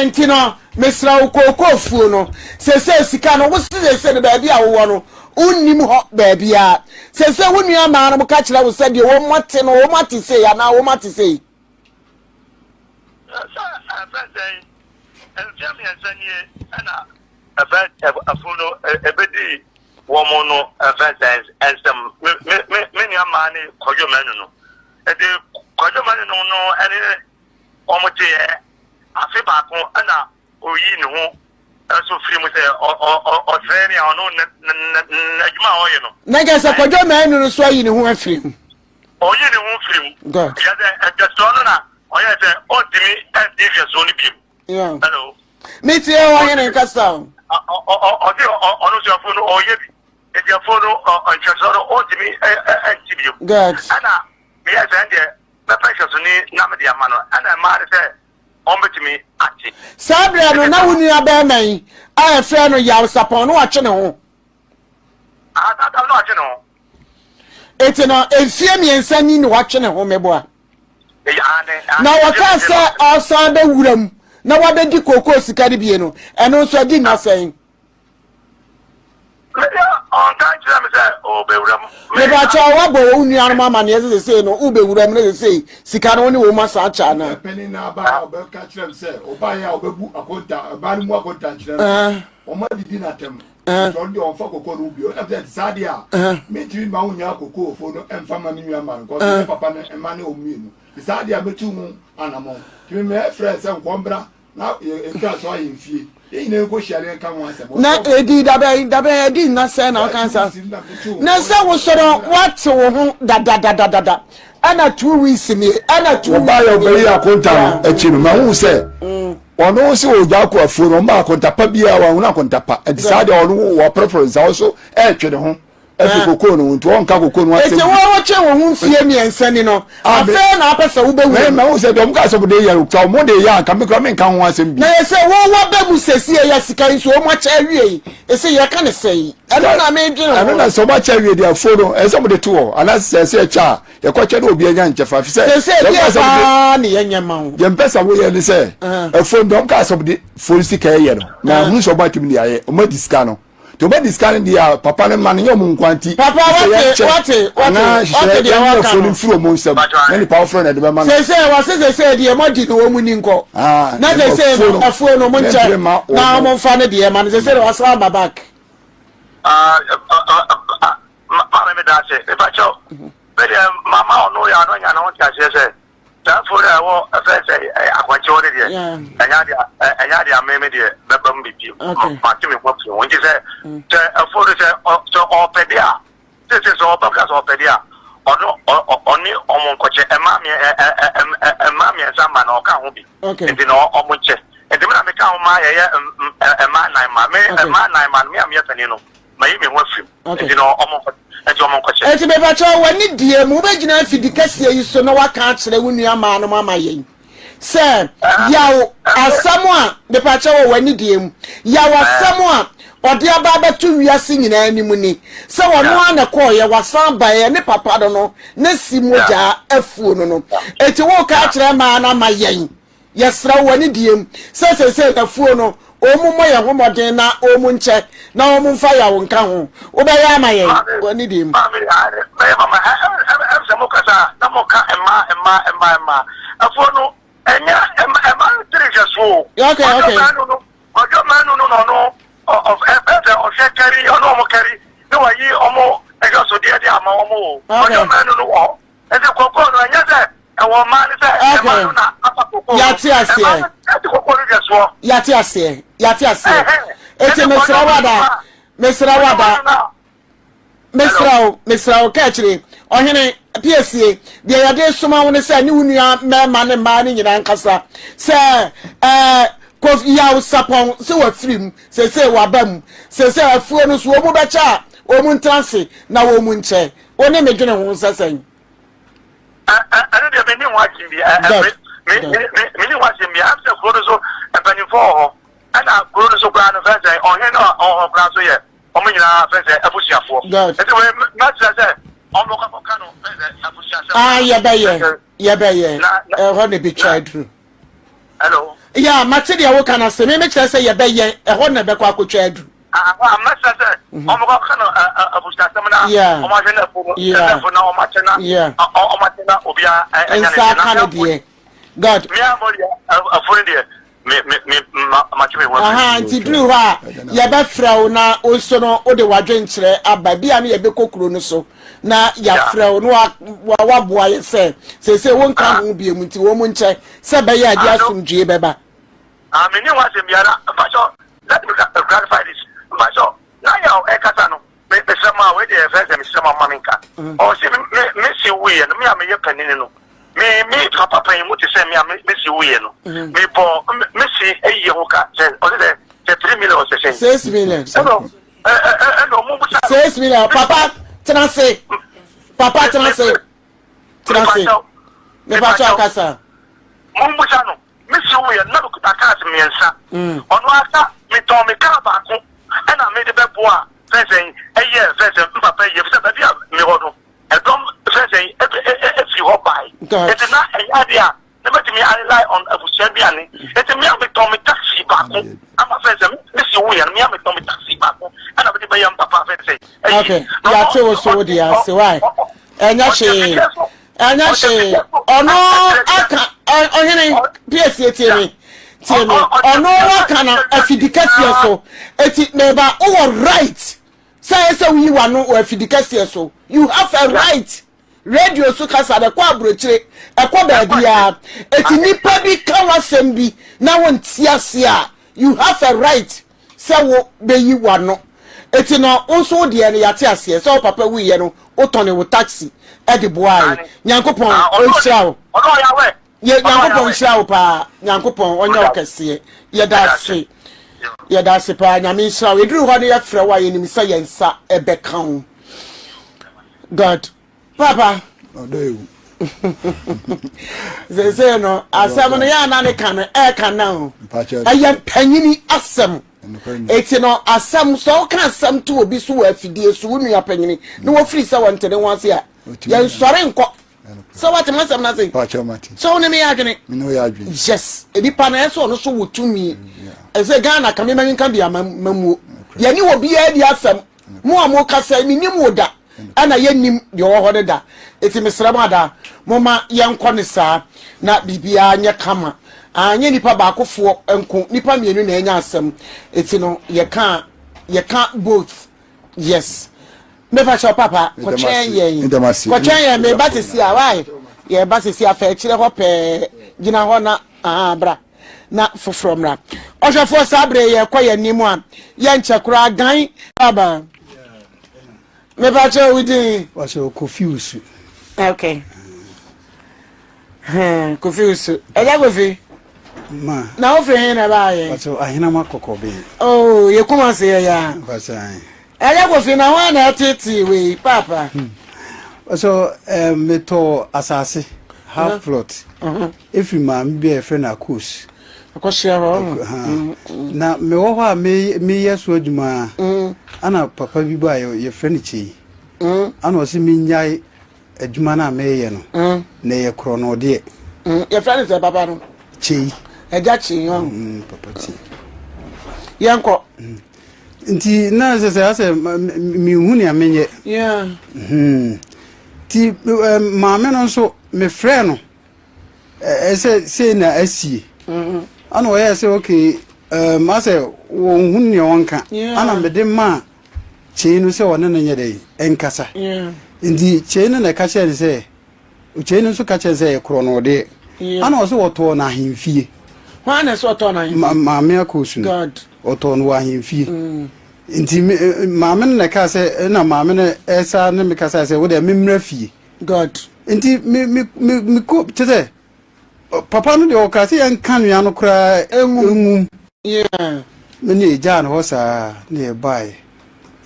Nti no, mesrɛ wo kookoo fuo no, sese sika no, wo sese no baabi a wowɔ no, wonnim hɔ baabiara. Sese wo nua maa no ka kyerɛ wo sɛ deɛ wɔn ate no, wɔn ate sei anaa wɔn ate sei. Sɛ ɛfɛ sɛn, mfeɛ mmiɛnsa nie ɛna ɛfɛ afuo no ɛbɛdii wɔn no ɛfɛ sɛ nsɛm me me me me nua mmaa ne Kwadwo Manu no ɛde Kwadwo Manu no no ɛne wɔn teɛ afe baako ɛna oyi ne ho ɛso firi mu sɛ ɔ ɔ ɔsrɛ ne a ɔno n'adwuma a ɔyɛ no. Na kyerɛ sɛ Kwadwo Manu no so ayi ne ho afiri mu. Oyi ne ho firi mu. Good. Kyerɛ sɛ nhwɛsoɔ no na ɔyɛ sɛ ɔntumi ɛnti nhwɛsoɔ no bio. Hello. Me tie ɔhene nkasa o. Ɔse ɔno nso afuo no ɔyɛ bi nti afuo no nhwɛsoɔ no ɔntumi ɛnti bio. Good. Ɛna meyɛ sɛ ɛndeɛ mɛpɛ nhwɛsoni na mede ama no ɛna ɛmaa ne sɛ ɔmbɛtumi ate. Saa berɛ no na wo nua bɛrima yi a ɛfrɛ no Yaw Sapɔn no watwe ne ho. Aha saa tam no watwe ne ho. Eti no mfie mmiɛnsa ni na watwe ne ho meboa. Na wɔkaa sɛ ɔsan bɛwura mu na wabɛdi kookoo sika no bie no, ɛno nso adi nna sɛn? Mepakyɛ wabɔ wo nuanom amaneɛ sɛ sesei no wobɛwura mu na sesei sika no wo ne wɔn asan akyɛ anaa? Panin no aba a ɔbɛka kyerɛ m sɛ ɔbaeɛ a ɔbɛbu akonta ɛbaa no mu akonta nkyerɛ no wɔn adidi n'atɛm nti ɔno deɛ ɔmfa koko no bio ɛnam sɛ saa deɛ a mentumi mma wo nya kokoofo no ɛmfa ma me nua ma no kɔsɛ ne papa no ɛma ne ɔm mmienu nti saa deɛ a mɛtu ho anammɔn nti memɛ frɛ sɛ nkɔ mbra na yɛkura so ayɛ mfie yɛn nyinaa nkɔ hyia ne yɛnka ho asɛm. Na edi dabɛn dabɛn edi nna sɛn na ɔka nsa na sɛ wosɔrɔ wate wo ho dadadadada ɛna 2 weeks nie ɛna 2 weeks. Wɔbaayɛ ɔbɛyi akonta no akyi no mahu sɛ ɔno sɛ ɔgya akɔ afuo no ɔma akonta pa biara wahunu akonta pa nti saa deɛ ɔno wɔporɔporɔ nsa ɔso ɛretwe ne ho afi kokoo no ho nti ɔnka kokoo no asɛm. Eti wo wotwe wo ho mfie mmiɛnsa ni no afei na apɛ sɛ wobɛwura mu. Mahu sɛ deɛ ɔmo kaa sɛ ɔmo de yɛ no sɛ ɔmo de yɛ anka me kora menka ho asɛm bi. Na yɛ sɛ wo waba mu sɛsie yɛ sika yi nso ɔmo akyɛ awie yi ɛsɛ yɛka ne sɛn ɛno na medwene ho. Ɛno na sɛ ɔmo akyɛ awie deɛ afuo no ɛsɛ sɛ ɔmo de to hɔ anaasɛ sɛ ɛsɛ ɛkyɛ a yɛkɔkyɛ na obi anya nkyɛfa fi sɛ sɛ deɛ paa ne yɛnyɛ ma wo. Deɛ mpɛ sɛ woyɛ ne sɛ afuo no deɛ ɔmo kaa sɛ ɔmo de fuo no sika yɛ no na ahunu sɛ ɔmo atumi de ayɛ ɔmo adi sika no nti ɔmo adi sika no deɛ a papa no ma no nyɛ ɔmo nkoa nti papa wate wate wate wate deɛ waka no mfiri ɔmo nsam na nipa foforɔ na ɛde bɛma no. Sese wɔse sese deɛ mo adi no wɔn ni nkɔ na sese no afuo no mo nkyɛ na ɔmo nfa ne deɛ ma no sese deɛ wasan aba back. Maame meda ase mepakyɛw me deɛ mama ɔno yɛ ano anya ne ho nteaseɛ sɛ saa afuo no a ɛwɔ ɛfɛ sɛ akwankye hɔ no deɛ ɛnyɛ adeɛ ɛnyɛ adeɛ a me me deɛ bɛba mu bibie mate me ho afiri ho nti sɛ sɛ afuo no sɛ sɛ ɔpɛ deɛ a sese sɛ ɔba ka sɛ ɔpɛ deɛ a ɔno ɔne ɔmo nkɔkyɛ ɛma mmaa mmiɛnsa ma na ɔka ho bi nti na ɔmo nkyɛ nti me na meka ho ma yɛyɛ mmaa nan ma me mmaa nan ma no me a meyɛ panin no mayi me ho afiri mu nti na ɔmo nti ɔmo nkɔkyɛ. Eti mepakyɛw w'ani die mu wobɛgyina afidi kɛseɛ yi so na waka akyerɛ wo nua maa nom ama yɛn sɛ yaw asɛm a mepakyɛw wɔ w'ani die mu yaw asɛm a ɔde aba abɛto wiase nyinaa anim ni sɛ ɔno ara na ɛkɔɔyɛ wasan baeɛ ne papa no no ne si mogya afuo no no eti woka akyerɛ maa no ama yɛn. Yɛsrɛ wo wɔ ne deɛ mu sɛ seesei n'afuo no wɔn mmɔ yɛn ho mmɔden na wɔn nkyɛ na wɔn mfa yaw nka ho. Wobɛyɛ ama yɛn wɔ ne deɛ mu. Maame, aane, mɛyɛ mama. Ɛ, ɛ, ɛ, ɛm sɛ mokasa a, na moka mmaa, mmaa, mmaa, mmaa. Afuo no, ɛnyɛ mma, mmaa no tiri nhwɛsoɔ o. Okay, okay. Kwadwo Manu no, Kwadwo Manu no na ɔno, ɔ, ɔ, ɛbɛn sɛ ɔhwɛ kari, ɔne wɔn kari, na wayi wɔn nhwɛsodeɛ de ama wɔn o. Okay. Kwadwo Manu no wɔ hɔ. Nti kɔkɔɔ no, ɛnyɛ sɛ. Ɛwɔ mmaa no sɛ ɛma no na afa koko no. Yɛate aseɛ. Ɛma no ɛte koko no hwɛ soɔ. Yɛate aseɛ. Yɛate aseɛ. Eti mesrɛ wo ada. Mesrɛ wo ada. Mesrɛ wo, mesrɛ wo, ka akyire. Ɔhene, piesie, deɛ yɛde soma wo ne sɛ ne wo nua mmarima ne mmaa no nyinaa nkasa sɛ ɛɛ Kofi Yaw Sapɔn sɛ wafiri mu, seesei waba mu. Seesei afuo no so wɔn mu bɛkyɛ a wɔn ntena ase na wɔn mu nkyɛ. Wo ne me dwene ho sɛ sɛn? Ɛno deɛ menni ho asɛm bi. Menni ho asɛm bi. Ɛm sɛ kuro no so mpanimfoɔ wɔ hɔ. Ɛna kuro no so koraa no fɛn sɛ ɔhene no a ɔwɔ hɔ koraa so yɛ wɔn nyinaa fɛn sɛ abusuafoɔ. Nti wei mɛkyerɛ sɛ wɔn bɛkɔ akɔka no fɛn sɛ abusuasɛm. Ah, yɛbɛyɛ yɛbɛyɛ ɛhɔ na ebetwa aduru. Hello. Yeah, mate deɛ woka no ase. Me mekyerɛ sɛ yɛbɛyɛ ɛhɔ na ɛbɛkɔ akɔtwa aduru. Ah, mɛsrɛ sɛ wɔn bɛkɔ akɔka no abusuasɛm na wɔn ahwɛ na ɛfo no ɛfo na wɔn akyɛ na wɔn akyɛ na obiara ɛnya ne deɛ. Nsa aka ne deɛ. God. Mmea bɔ deɛ ɛfo no deɛ. Me me me ma matwe me ho afiri. Aha nti duru hɔ a yɛbɛfrɛ wo na wo nso no wode w'adwenkyerɛ aba bi a ne yɛbɛkɔ kuro no so na yɛafrɛ wo na waboa yɛ sɛ seesei wonka ho bio mu nti wɔn mu nkyɛ sɛ ɛbɛyɛ a de asomdwie bɛba. Ah, menni ho asɛm biara. Mpakyɛ, let me clarify this. Mpakyɛ, na yaw ɛkasa no. Me mesrɛ mo a wei deɛ yɛfrɛ sɛ mesrɛ mo a moma menka. Ɔse me me se wuiɛ no me a meyɛ panini no me me papa panyin mu te sɛ me a me me se wuiɛ no me bɔ me se ayie ho ka sɛ ɔse sɛ sɛ 3 million sɛ sɛn. 6 million. Ɛna ɛna ɔmo busa. 6 million papa tena se papa tena se tena se mepa kyɛw kasa. Mo busa no. Me si wuiɛ no na mekuta cars mmiɛnsa. Ɔno ara sa metɔn me car baako ɛna mede bɛboa fɛnsɛn ɛyɛ fɛnsɛn me papa yie efisɛ baabi a mewɔ no ɛdɔm fɛnsɛn ɛfiri hɔ bae eti na ɛnyɛ adeɛ a na mɛtumi a rely on abusua aduane eti me a metɔn me taxi baako ama fɛnsɛn me si wuiɛ no me a metɔn me taxi baako ɛna mede bɛyɛ me papa fɛnsɛn ɛyie. Okay, yɛate wo so wo deɛ ase why ɛnyɛ hwee. Ɛnyɛ hwee. Ɔno aka ɔhene piesie tie me tie me. Ɔno aka no afidi kɛseɛ so. Eti meba wowɔ right sɛ ɛyɛ sɛ woyi w'ano wɔ afidi kɛseɛ so. You have a right. Radio so kasa no ɛkɔ aburokyire ɛkɔ baabiara. Eti nipa bi ka w'asɛm bi na wonte aseɛ a you have a right sɛ wo bɛyi w'ano. Eti no wo nso wo deɛ no yɛate aseɛ sɛ wo papa wuiɛ no wo tɔne wo taxi de boae. Nyankopɔn ɔnhyira wo. Yɛ Nyankopɔn nhyira wo paa. Nyankopɔn ɔnyɛ wo kɛseɛ. Yɛda ase. Yɛda ase paa. Nyame nhyira wo. Ɛduru hɔ no yɛfrɛ wo a yɛnim sɛ yɛn nsa ɛbɛka wo. God. Papa. Ɔdɔ ewu. Sese no asɛm no yɛ ana ne ka no ɛka na o. Ɛyɛ mpanyini asɛm. Eti no asɛm sɛ ɔka asɛm to obi so wɔ afidie so wo nua panyini na wɔfiri sɛ wɔnte ne ho ase a yɛnsɔre nkɔ sɛ wate m'asɛm no ase sɛ wo ne me yɛ adwene yes nipa no ɛsɛ ɔno so wɔ tumi ɛsɛ Ghana ka me ma menka bi ama mamuo yɛne obiara di asɛm mo a mokasa yi menim wo da ɛna yɛnnim deɛ ɔwɔ hɔ no da eti mesrɛ mo ada moma yɛnkɔ ne saa na biribiara nyɛ kama anyɛ nipa baakofoɔ nko nipa mmienu na ɛnya asɛm eti no yɛka yɛka both yes mepa kyɛw papa kɔtwɛn yɛn kɔtwɛn yɛn meba sisi a wae yɛba sisi a fɛ akyirɛ hɔ pɛɛ gyina hɔ na aha bra na foforɔ mmra. Ɔhwɛfoɔ saa berɛ yɛkɔ yɛn anim a yɛnkyɛ koraa gan aba. Mepakyɛ wo din? Wakyɛ Kofi Usu. Okay. Hmm, Kofi Usu. Ɛgya Kofi. Ma. Na wofiri he na ɛbaayɛ? Wakyɛ Ahenama Kɔkɔben. Oh, yɛ kuma se yɛ ya. Wakyɛ ahe. Ɛgya Kofi na hwan na ɛtetee wei paapa? Hmm. Wakyɛ eh, metɔ asase half plot. Uh-huh. Ɛfiri maame bi a yɛfrɛ no Akos. Akɔhyia hɔ. Mm. Na mewɔ hɔ a meyɛ so adwuma mm. ana papa bi ba yɛfrɛ no Kyei. Mm. Ana ɔse menyae adwuma no a meyɛ no na ɛyɛ korɔnɔdeɛ. Yɛfrɛ no sɛ papa no? Kyei. Agya Kyei ɔn. Papa Kyei. Yɛnkɔ. Nti na sɛ sɛ asɛ menhu nea menyɛ. Yeah. Hmm. Nti maame no nso mefrɛ no ɛsɛ sei na asie ana ɔyɛɛ sɛ okay um, asɛ wɔnhu nea ɔnka ana mede maa kyei no sɛ ɔne no nyɛ dɛn ɛnkasa nti kyei no na ɛka kyerɛ no sɛ Okyei no nso ka kyerɛ sɛ ɛyɛ korɔ no ɔdeɛ. Ana ɔsɛ wɔtɔɔ no ahemfie. Hwan na ɛsɛ ɔtɔɔ no ahemfie? Maame Akoosu no. God. Ɔtɔɔ no wɔ ahemfie. Mm. Nti maame no na ɛkaa sɛ ɛna maame no ɛsa ne me kasa sɛ wo deɛ memmra fie. God. Nti me me me me kɔ kyɛ sɛ papa no deɛ ɔkaa sɛ yɛnka nua no koraa engum. Yeah. Me ne yɛgyaa no hɔ saa na yɛbaeɛ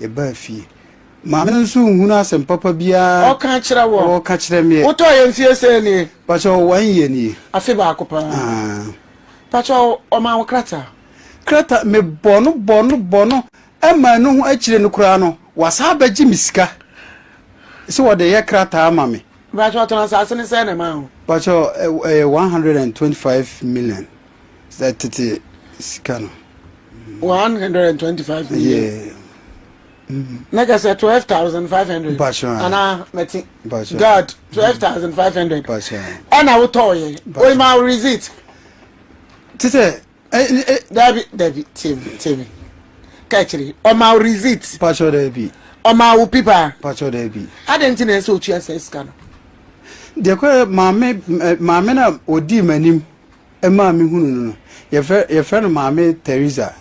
yɛbaa fie. Maame no nso nhunu asɛm papa biara. Ɔka kyerɛ wɔ. Ɔka kyerɛ meɛ. Wotɔɔ yɛn fie sɛ nie. Pakyɛ one year nie. Afe baako paa. Ah. Pakyɛ ɔmaa wo krataa. Krataa mebɔ no bɔ no bɔ no ɛma ɛno ho akyire no koraa no wasan abɛgye me sika sɛ wɔde yɛ krataa ama me. Pakyɛ ɔtɔn asase no sɛn na ɛmaa wo? Pakyɛ ɛyɛ 125 million sɛ tete sika no. 125 million. Yeah. Na kɛ sɛ 12,500. Pakyɛ. Anaa mɛte. Pakyɛ. God 12,500. Pakyɛ. Ɛna wotɔɔ yɛ. Pakyɛ. Oyi ma wo receipt. Te sɛ Dabi dabi tie me tie me. Ka akyire ɔma wo receipt. Pakyɛ dabi. Ɔma wo pipa. Pakyɛ dabi. Adɛn nti na ɛsɛ otua saa sika no? Deɛ kɔ maame maame na ɔdii m'anim ɛmaa me hunu no no yɛfrɛ yɛfrɛ no maame Teresa.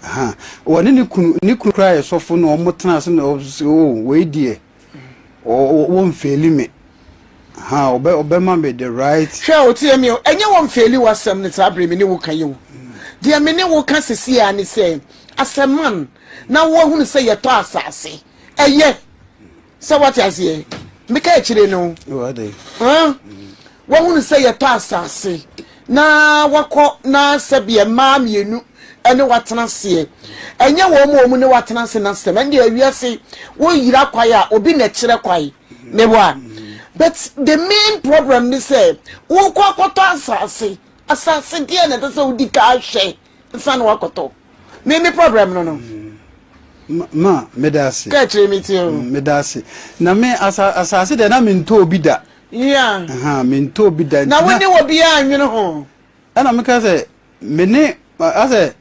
Ha wɔne ne kunu ne kunu koraa yɛ sɔfo na wɔn tena ase na ɔsɛ o oh, wei deɛ wɔmfeeli me ha ɔbɛ ɔbɛma me the right. Hwɛ o tie me o ɛnyɛ wɔmfeeli w'asɛm ne saa bere me ne wo ka yi o deɛ me ne wo ka sisi a ne sɛ asɛ man na woahunu sɛ yɛtɔ asase ɛyɛ sɛ wate aseɛ meka akyire no Wahunu sɛ yɛtɔ asase na wakɔ na sɛbeɛ mmaa mmienu ne watena aseɛ. Ɛnyɛ wɔn mu wɔn ne watena ase n'asɛm. Ɛnde awiase woyira kwae a obi na ɛkyerɛ kwae. Meboa. But the main problem ne sɛ wokɔ akɔtɔ asase. Asase deɛ na ɛsɛ sɛ wodi ka hwɛ nsa na wakɔtɔ. Me me problem no no. Ma meda ase. Ka kyerɛ me tie o. Meda ase. Na me asa asase deɛ na mentɔ obi da. Yeah. Aha, mentɔ obi da. Na wo ne obiara nwene ho. Ɛna meka sɛ me ne asɛ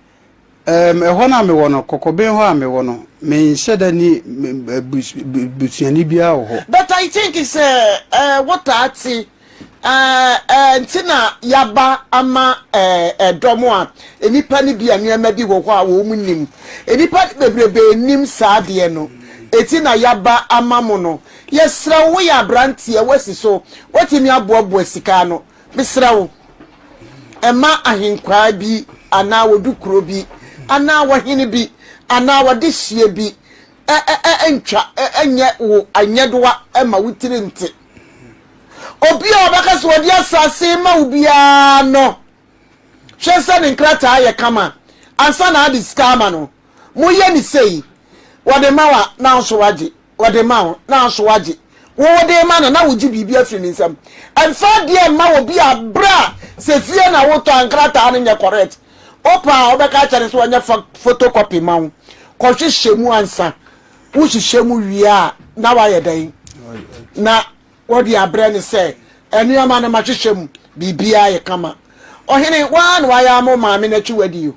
ɛm ɛhɔ no a mewɔ no kɔkɔben hɔ a mewɔ no menhyɛ da ni busuani biara wɔ hɔ. But I think sɛ ɛɛ wotaa te Ɛɛ nti na yɛaba ama ɛɛ dɔm a nnipa no bi a nneɛma bi wɔ hɔ a wɔn nim. Nnipa bebrebe nim saa adeɛ no. Eti na yɛaba ama mo no. Yɛsrɛ wo, woyɛ aberanteɛ, woasi so, woatumi aboaboa sika ano. Mesrɛ wo, mma ahenkwaa bi anaa odukuro bi anaa ɔhene bi anaa ɔdehyeɛ bi ɛ ɛ ɛ ntwa ɛ nyɛ wo anyɛdoa ma wo tiri nte. Obi a ɔbɛka sɛ ɔde asase ma wo biara no, hwɛ sɛ ne nkrataa yɛ kama ansa na ade sika ama no. Moyɛ ne sei, wɔde ma wo a, na nso wagye, wɔde ma wo, na nso wagye. Wo wode ma no na wogye biribi afiri ne nsam. Ɛmfa adeɛ mma obi a berɛ a sɛ fie na wotɔ a nkrataa no nyɛ correct. Wopɛ a wobɛka akyerɛ no sɛ ɔnyɛ photocopy ma wo. Kɔhwehwɛ mu ansa. Wohwehwɛ mu wie a na wayɛ dɛn? Na wɔde abrɛ no sɛ nneɛma no mahwehwɛ mu biribiara yɛ kama. Ɔhene, woara na wayɛ ama wo maame no akyi wadi o.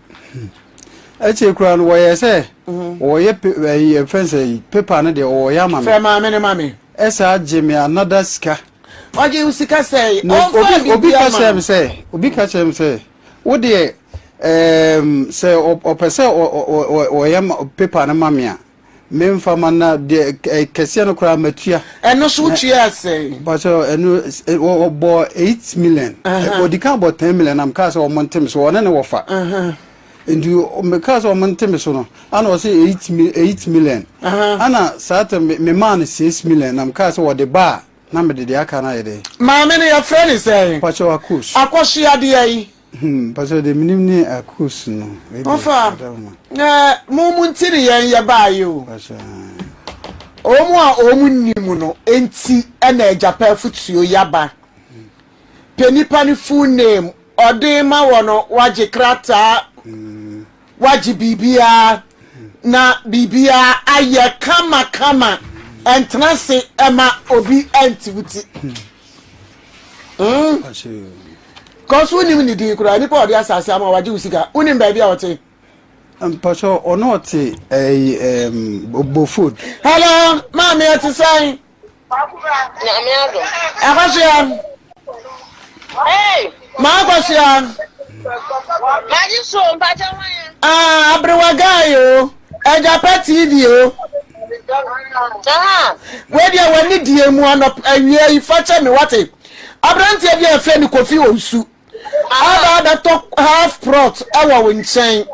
Akyire koraa no wɔyɛ sɛ wɔyɛ ɛyi ɛfɛn sɛ paper no deɛ wɔyɛ ama me. Frɛ maame no ma me. Ɛsaa gye me another sika. Ɔgye wo sika sɛ Na ɔmfa obi obi biribi ka ama kyerɛ wo. me sɛ obi ka kyerɛ me sɛ wo deɛ ɛɛm sɛ ɔpɛ sɛ ɔyɛ ma paper no ma me a memfa ma na deɛ kɛseɛ no koraa matua. Ɛno so wotuaa sɛn? Mpakyɛ ɛno ɔbɔ 8 million. Ɔdi kan bɔ 10 million na mekaa sɛ ɔmo nte me so ɔne ne wɔfa. Nti mekaa sɛ ɔmo nte me so no ana ɔsɛ 8 million. Ana saa tɛm memaa no 6 million na mekaa sɛ ɔde ba a na mede deɛ aka no ayɛ dɛ. Maame no yɛfrɛ ne sɛn? Mpakyɛ Akos. Akɔsoadeɛ yi. Mpakyɛ deɛ menim ne Akos no. Ɔfa ɛɛ mo mo nti ne yɛn yɛ baayɛ o. Wɔn a wɔn nnim no nti ɛna agyapa afutuo yaba. Pɛ nipa no full name ɔde ma wɔ no wagye krataa wagye biribiara na biribiara ayɛ kama kama ɛntena se ɛma obi ɛnte wo ti. Mm. Kɔso wonim ne din koraa nipa ɔde asase ama wagye wo sika wonim baabi a ɔte. Mpatsɔ ɔno ɔte ɛyi ɛɛm Bofod. Hello maame ɛte sɛn. Nyame adom. Akosua. Hey. Maa Akosua. Magye so mpakyɛ hwan ya? Ah, aberewa guy o. Agyapa TV o. Aha. Wei deɛ w'ani die mu anɔp awia yi fa kyɛ me wate. Aberanteɛ bi a yɛfrɛ no Kofi Owusu. Aba abɛtɔ half plot wɔ wo nkyɛn.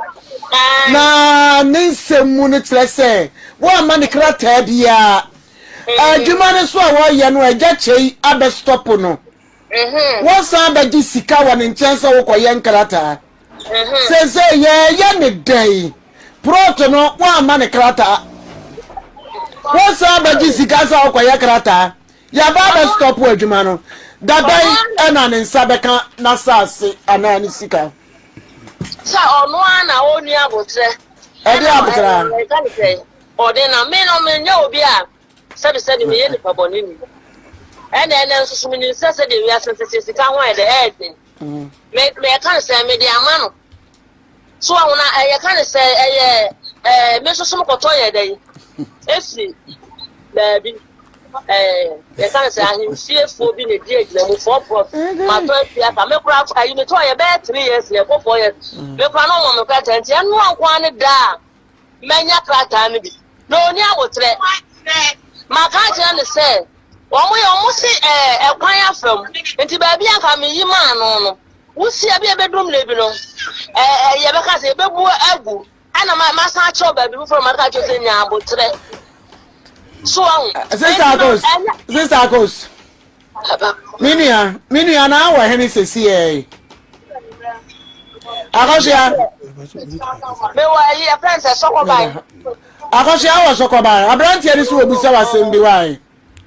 Na ne nsɛm mu no kyerɛ sɛ woamma ne krataa biara. Adwuma no so a wɔyɛ no agya kyei abɛstɔpo no. Wosan bɛgye sika wɔ ne nkyɛn sɛ wokɔyɛ nkrataa. Seesei yɛreyɛ ne dɛn? Prɔt no woamma ne krataa. Wosan bɛgye sika sɛ wokɔyɛ krataa. Yɛaba abɛstɔpo adwuma no. Da bɛn na ne nsa bɛka n'asase anaa ne sika? Sɛ ɔno ara na ɔnni aboterɛ. Ɛde aboterɛ. Ɔde na me no menyɛ obi a sɛbisɛbi meyɛ nipa bɔne ni. Ɛna ɛnɛ nso so menim sɛ sɛdeɛ wiase tete sika ho ayɛ dɛ ɛyɛ den. Me mɛka no sɛ mede ama no. So ahu na ɛyɛ ka ne sɛ ɛyɛ ɛɛ me nso so mekɔtɔ yɛ dɛ efiri baabi ɛɛ yɛka ne sɛ ahemfiefoɔ bi na edi agyina mu fɔɔ prɔt matɔ afi aka me kora ayi metɔ yɛ bɛyɛ 3 years yɛ kɔ 4 years me kora na ɔma me kora tɛnti ɛno nko ara ne daa manya krataa no bi na ɔni aboterɛ. Maka akyerɛ no sɛ wɔn yɛ wɔn se ɛɛ ɛkwan afa mu nti baabi a nka meyi maa no no wosia bi a ɛbɛduru mmerɛ bi no ɛɛ yɛbɛka sɛ yɛbɛbu agu ɛna ma masan akyerɛw baabi foforɔ maka akyerɛ sɛ nya aboterɛ so ahu. Sister Akos, Sister Akos. Me nua, me nua na awɔ hene sisi yɛ. Akɔhyia. Me wɔ ayi ɛfɛn sɛ sɔkɔban. Akɔhyia wɔ sɔkɔban. Aberanteɛ ni so wɔ bisa w'asɛm bi wae.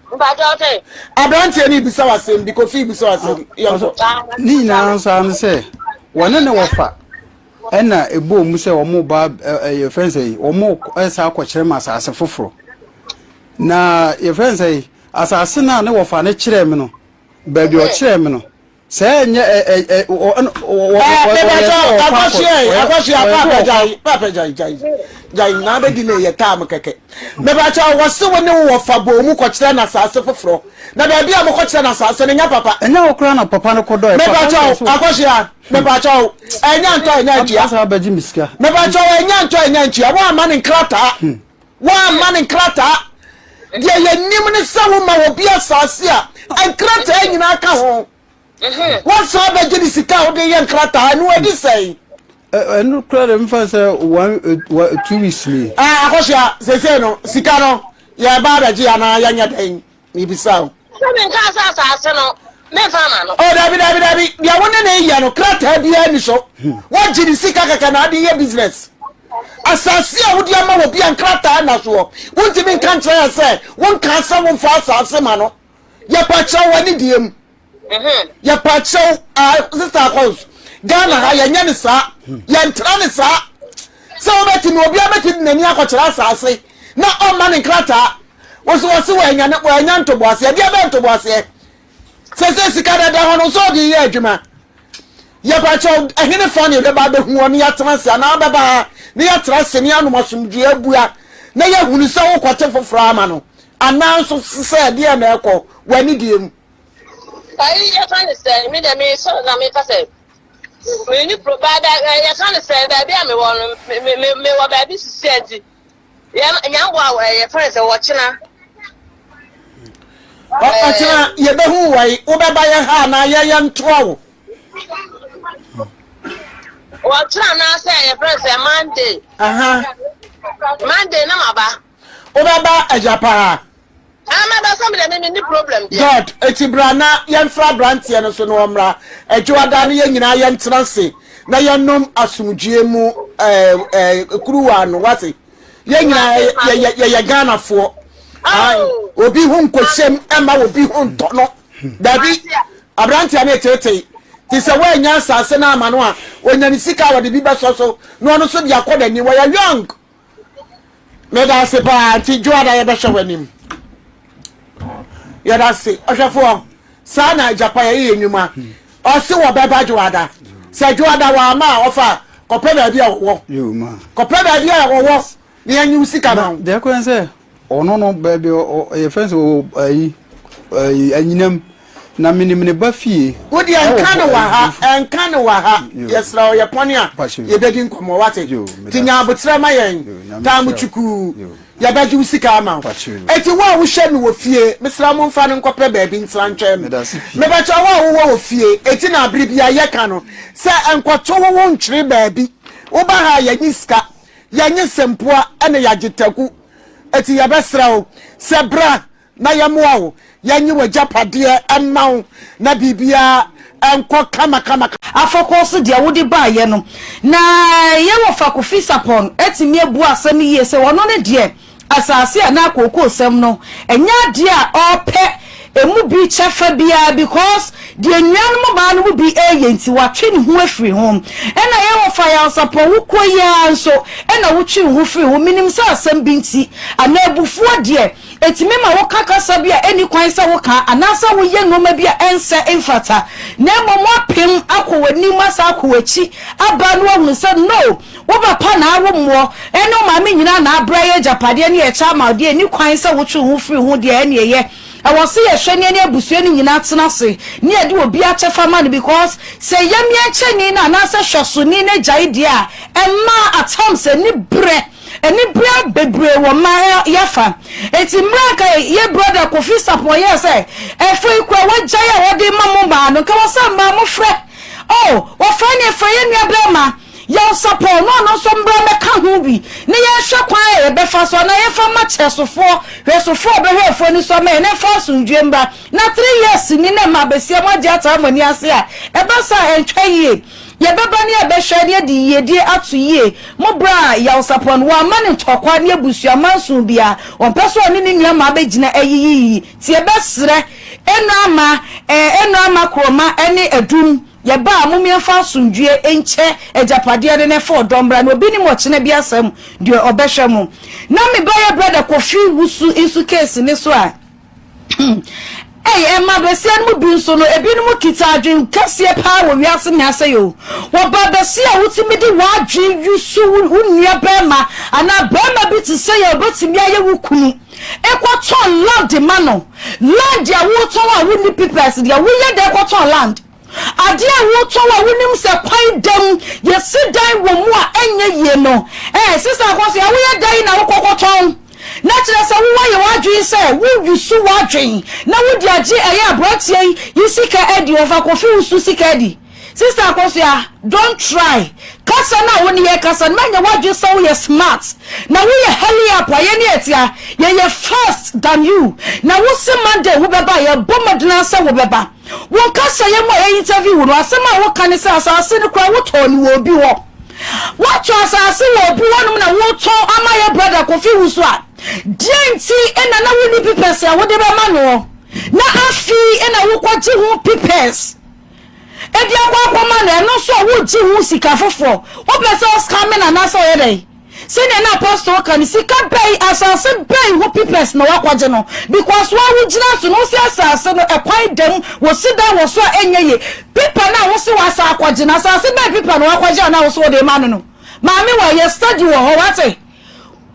Mpakyɛ ɔsɛ. Aberanteɛ ni bisa w'asɛm bi kofi bisa w'asɛm. Yɛnkɔ. Ne nyinaa nso ano sɛ wɔne ne wɔfa ɛna ɛbɔɔ mu sɛ wɔn ba ɛyɛ fɛn sɛ wɔn ɛsa akɔkyerɛ mu asase foforɔ na yɛfrɛ no sɛ asase no a ne wɔfa no kyerɛɛ me no baabi a ɔkyerɛɛ me no sɛ ɛnyɛ ɛ ɛ ɛ ɔ ɔ ɔ akɔhyia paapa gyae paapa gyae gyae gyae na abɛdi ne yɛ taam kɛkɛ mebakyɛ wɔse wo ne wo wɔfa bɔɔ mu kɔkyerɛ no asase foforɔ na baabi a mokɔkyerɛ no asase no nyɛ papa ɛnyɛ wo koraa na papa no kɔdɔɛ mebakyɛ akɔhyia mebakyɛ ɛnyɛ ntɔ ɛnyɛ ntua asa abɛgye me sika mebakyɛ ɛnyɛ ntɔ ɛnyɛ ntua woamma ne nkrataa Woamma no nkrataa. Deɛ yɛnim ne sɛ woma obi asase a, nkrataa nyinaa ka ho. Woasan bɛgye ne sika a wode yɛ nkrataa, ɛno adi sɛn? Ɛno kora de mfa sɛ 1, 2 weeks ni. Akɔhyia, seesei no, sika no, yɛba abɛgye anaa yɛnyɛ dɛn? Mebisa o. Sɛ menkaa sɛ asase no, memfa mma no. Oh, dabi, dabi, dabi. Deɛ wo ne ne yɛ no, krataa biara ni so. Woagye ne sika kɛkɛ na ade yɛ business. Asase a wode ama wɔ bi a nkrataa nna soɔ. Wontumi nka nkyerɛ yɛ sɛ wonkaa sɛ womfa asase ma no. Yɛpa kyerɛ wɔ ne deɛ mu. Yɛpa kyɛw, ah, Sister Akons, Ghana ha yɛnyɛ ne saa. Yɛntra ne saa. Sɛ wobɛtumi, obiara bɛtumi de n'ani akɔkyerɛ asase na ɔmma ne nkrataa. Wɔsi wɔsi wɔanya ne wɔanya ntoboaseɛ. Deɛ bɛyɛ ntoboaseɛ? Sɛ sika dada hɔ no sɛ ɔde yɛ adwuma. Yɛpa kyɛw, ɛhene fa ne yɛbɛba abɛhu wɔ ne yɛatena ase anaa bɛba ha ne yɛatra ase ne yɛanom asomdwoeɛ abua na yɛahunu sɛ wokɔte foforɔ ama no anaa nso sɛ deɛ na ɛkɔ w'ani deɛ mu. Ayi yɛka ne sɛ me deɛ mesɔre na meka sɛ menni pro baabi a yɛka ne sɛ baabi a mewɔ no me me mewɔ baabi sisi a nti yɛ nyamboa yɛfrɛ ne sɛ wɔkyena. Ɔkyena yɛbɛhu wɔ yi wobɛba yɛ ha anaa yɛyɛ ntoa wo. Wɔkyena anaasɛ yɛfrɛ ne sɛ Monday. Monday na maba. Wobɛba agya paa. Ah, ma ba sɛ me me ni problem deɛ. God, eti bra na yɛmfrɛ aberanteɛ no so na ɔmmra. Adwoada no yɛn nyinaa yɛntena ase na yɛnom asomdwoeɛ mu ɛɛ ɛɛ kuruwa no wate. Yɛn nyinaa yɛyɛ yɛyɛ Ghanafoɔ. Oh. Obi ho nkɔhyɛm ɛma obi ho ntɔ no. Dabi, aberanteɛ no etetee. Te sɛ wɔanya asase no ama no a, onya ne sika a wɔde bi bɛsɔ so na ɔno nso de akɔ n'anim. Wɔyɛ young. Meda ase paa nti Dwoada yɛbɛhwɛ w'anim. Yɛda ase ɔhwɛfoɔ saa na agyapa yɛyɛ yɛ nnwuma. Ɔse wɔbɛba Dwoada. Sɛ Dwoada wɔama a ɔfa kɔpɛ baabi a wɔwɔ. Kɔpɛ baabi a wɔwɔ na yɛnye wo sika ma wo. Deɛ kɔn sɛ. Ɔno no baabi yɛfrɛ sɛ ayi ayi anyinam na menim ne ba fie. Wo deɛ nka no wɔ ha nka no wɔ ha yɛsrɛ wo yɛpɔne a yɛbɛdi nkɔmmɔ wate nti nya aboterɛ ma yɛn taa mo twukuu yɛbɛgye wo sika ama wo eti wo a wohwɛ me wɔ fie mesrɛ mo mfa no nkɔpɛ baabi ntena ntwɛn me mebɛkyɛ wo a wowɔ wɔ fie eti na abere bi a yɛka no sɛ nkɔto wo wo ntwere baabi woba ha yɛnye sika Yɛnye sempoa ne yɛagye taku. Enti yɛbɛsrɛ wo sɛ bra na yɛmmoa wo, yɛnye w'agyapadeɛ mma wo na biribiara nkɔ kamakama. Afɔkɔɔ so deɛ wode baeɛ no. Na yɛn wɔfa Kofi Sarpong atumi abu asɛm yie sɛ ɔno ne deɛ Asase anaa kookoosɛm no ɛnyɛ adeɛ a ɔrepɛ ɛmu bi kyɛfa biara because deɛ nnuanom baa no mu bi reyɛ nti watwe ne ho afiri ho. Ɛna yɛn wɔfa Nyansapɔn wo kuo yi ara nso ɛna wotwe wo ho firi ho. Menim sɛ asɛm bi nti anaa abufuo deɛ ɛtumi ma woka kasa bi a ɛnni kwan sɛ woka anaasɛ woyɛ nnoɔma bi a ɛnsɛ mfata na mmom woapem akɔ w'anim asan akɔ w'akyi aba na woahunu sɛ no Wo papa na awo mmoɔ ɛne wo maame nyinaa na abrɛ ayɛ agyapadeɛ ne ɛkyɛ ama wo deɛ ɛnni kwan sɛ wotwe wo ho firi ho deɛ ɛne ɛyɛ ɛwɔ se yɛhwɛ ne ɛne abusua no nyinaa tena ase ne yɛde obiara kyɛfa ma no because sɛ yɛmia nkyɛni no anaasɛ hwɛsoni no agyae deɛ a ɛma at times ani brɛ ani brɛ bebree wɔ mmaa yɛfa enti mmerɛ nka yɛ brother Kofi Sarpong yɛɛ sɛ ɛfo yi kura wagyae a wɔde ma mo mmaa no nka wɔ sɛ mmaa mo frɛ oh wɔfrɛ ne ɛfrɛ yɛ nua bɛrima Yɛnsapɔw na ɔno nso mbra mbɛka ho bi na yɛnhwɛ kwan a yɛbɛfa so anaa yɛmfa mma kyerɛsofoɔ, hwɛsofoɔ a ɔbɛhwɛ afuo no so ama yɛn na ɛmfa asomdwoeɛ mbra. Na 3 years ni na mma abasia mo agye ataa mo ani ase a, ɛba saa a ɛntwa yie. Yɛbɛba ne yɛbɛhwɛ na yɛde yiedie ato yie. Mo bra a Yawsapɔn, wamma no ntɔkwa ne abusua manson biara. Ɔmpɛ sɛ ɔne ne nua mmaa bɛgyina ayiyiyi. Nti yɛbɛsrɛ Eno Ama, eh, Eno Ama Koroma ne Adum. Yɛba a, mom yɛmfa asomdwoeɛ nkyɛ agyapadeɛ no na ɛfa ɔdɔ mmra, na obi nim ɔkyena bi asɛm deɛ ɔbɛhwɛ mo. Na me ba yɛ brother Kofi Wusu nso case ne so a, ei, ɛma basia no mu bi nso no, ebinom kita adwen kɛseɛ paa wɔ wiase ne asɛe o. Wɔba basia a wotumi de w'adwen yusu wo nua bɛrima anaa bɛrima bi te sɛ yɛ obetumi ayɛ wo kunu. Ekɔtɔn land ma no. Land a wotɔn a wonni papers deɛ woyɛ dɛn kɔtɔn land? Adeɛ a wotɔn a wonim sɛ kwan da mu, yɛsi dan wɔ mu a ɛnyɛ yie no, eh, sista Akosua, woyɛ dɛn na wokɔ kɔtɔn? Na kyerɛ sɛ wowɔ yɛ w'adwene sɛ wo use w'adwene na wode agye ɛyɛ aberanteɛ yi yi sika adi, ɔfa Kofi Wusu sika adi. Sister Akosua, don't try. Kasa no a wo ne yɛ kasa no, manyɛ w'adwene sɛ woyɛ smart. Na woyɛ hurry up a, yɛne atia, yɛyɛ fast than you. Na wo se Monday wobɛba a, yɛbɔ mmɔden ara sɛ wobɛba. Wo nkasayɛ mu a yɛ interview wo no, asɛm a woka ne sɛ asase no koraa wotɔɔ no wɔ obi hɔ. Woatɔ asase wɔ obi hɔnom na wotɔn ama yɛ brother Kofi Wusu a, deɛn nti na na wonni pipɛs a wode bɛma noɔ? Na afei na wokɔgye ho pipɛs de akɔ akɔma no, ɛno nso a wogye ho sika foforɔ. Wopɛ sɛ ɔscam no anaasɛ ɔyɛ dɛn? Sɛnea na Apostle ka no, sika bɛn, asase bɛn ho papers na wakɔgye no? Because wo a wogyina so no, wose asase no ɛkwan da mu, wosi dan wɔ so a ɛnyɛ yie. Paper no a wose wasa akɔgye no, asase bɛn paper na wakɔgye a na wose wode rema no no? Maame wɔ yɛ study wɔ hɔ, wate?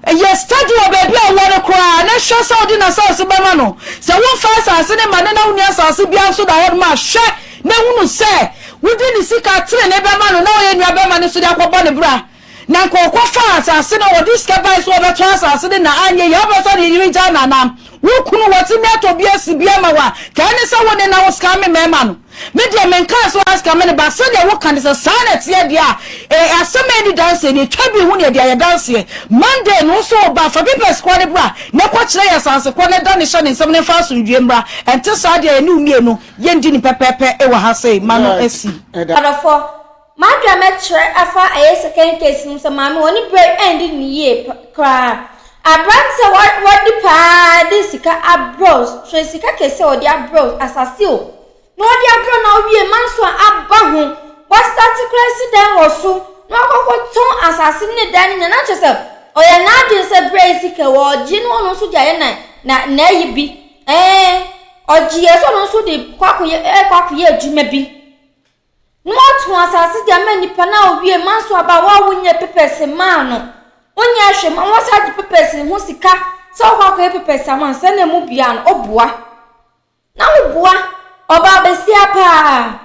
Yɛ study wɔ baabi a wowɔ no koraa na hwɛ sɛ wode n'asase bɛma no. Sɛ womfa asase no mma no na wonni asase biara nso da hɔnom a, hwɛ na hunu sɛ wode ne sika trenee bɛma no na ɔyɛ nuabɛma no nso de akɔbɔ ne bra. Na anka ɔkɔfaa asase no, ɔde sika bae sɛ ɔbɛtɔn asase no na anyɛ yie. Wopɛ sɛ ɔde ne yere gyaa no anaa? Wo kunu, watumi atɔ bi asi bi ama wo a, ka ɛne sɛ wo ne na wo scam mmarima no. Me deɛ menkaa sɛ wa scam no, but sɛdeɛ woka no sɛ saa na ɛteɛ deɛ a, eh, asɛm a ɛnni danseɛ no, yɛtwa bi ho na yɛde ayɛ danseɛ. Monday no, wo nso wo ba, fa papers korɔ no bra na kɔkyerɛ yɛn asase korɔ no da no hyɛ ne nsam na mfa asomdwoeɛ mmra. Ɛnte saa deɛ a, yɛne wo mmienu yɛndi no pɛpɛɛpɛ wɔ ha sei. Ma no asi. Adɔfoɔ, M'adwen a mɛkyerɛ afa ɛyɛ second case no sɛ maame wɔne berɛ ɛndi ne yie koraa. Aberante a wadi paa de sika abrɛ wo, hwɛ sika kɛse a ɔde abrɛ wo, asase o, na ɔde abrɛ wo na wowie manso a aba ho, wasate koraa si dan wɔ so, na wakɔkɔtɔn asase ne dan no nyinaa, na kyerɛ sɛ ɔyɛ n'adwene sɛ berɛ yi sika wɔ ɔgye na ɔno nso de ayɛ na na n'ayi bi, ɛɛ ɔgye yɛ sɛ ɔno nso de kɔ akɔyɛ ɛkɔ akɔyɛ adwuma bi. Na wɔtɔn asase de ama nnipa na owie ma nso aba wo a wonyɛ papers maa no. Wonyɛ hwee ma wɔsan gye papers ho sika. sɛ ɔkɔ akɔyɛ papers ama no sɛ na emu bia no ɔboa. Na woboa ɔbaa basia paa.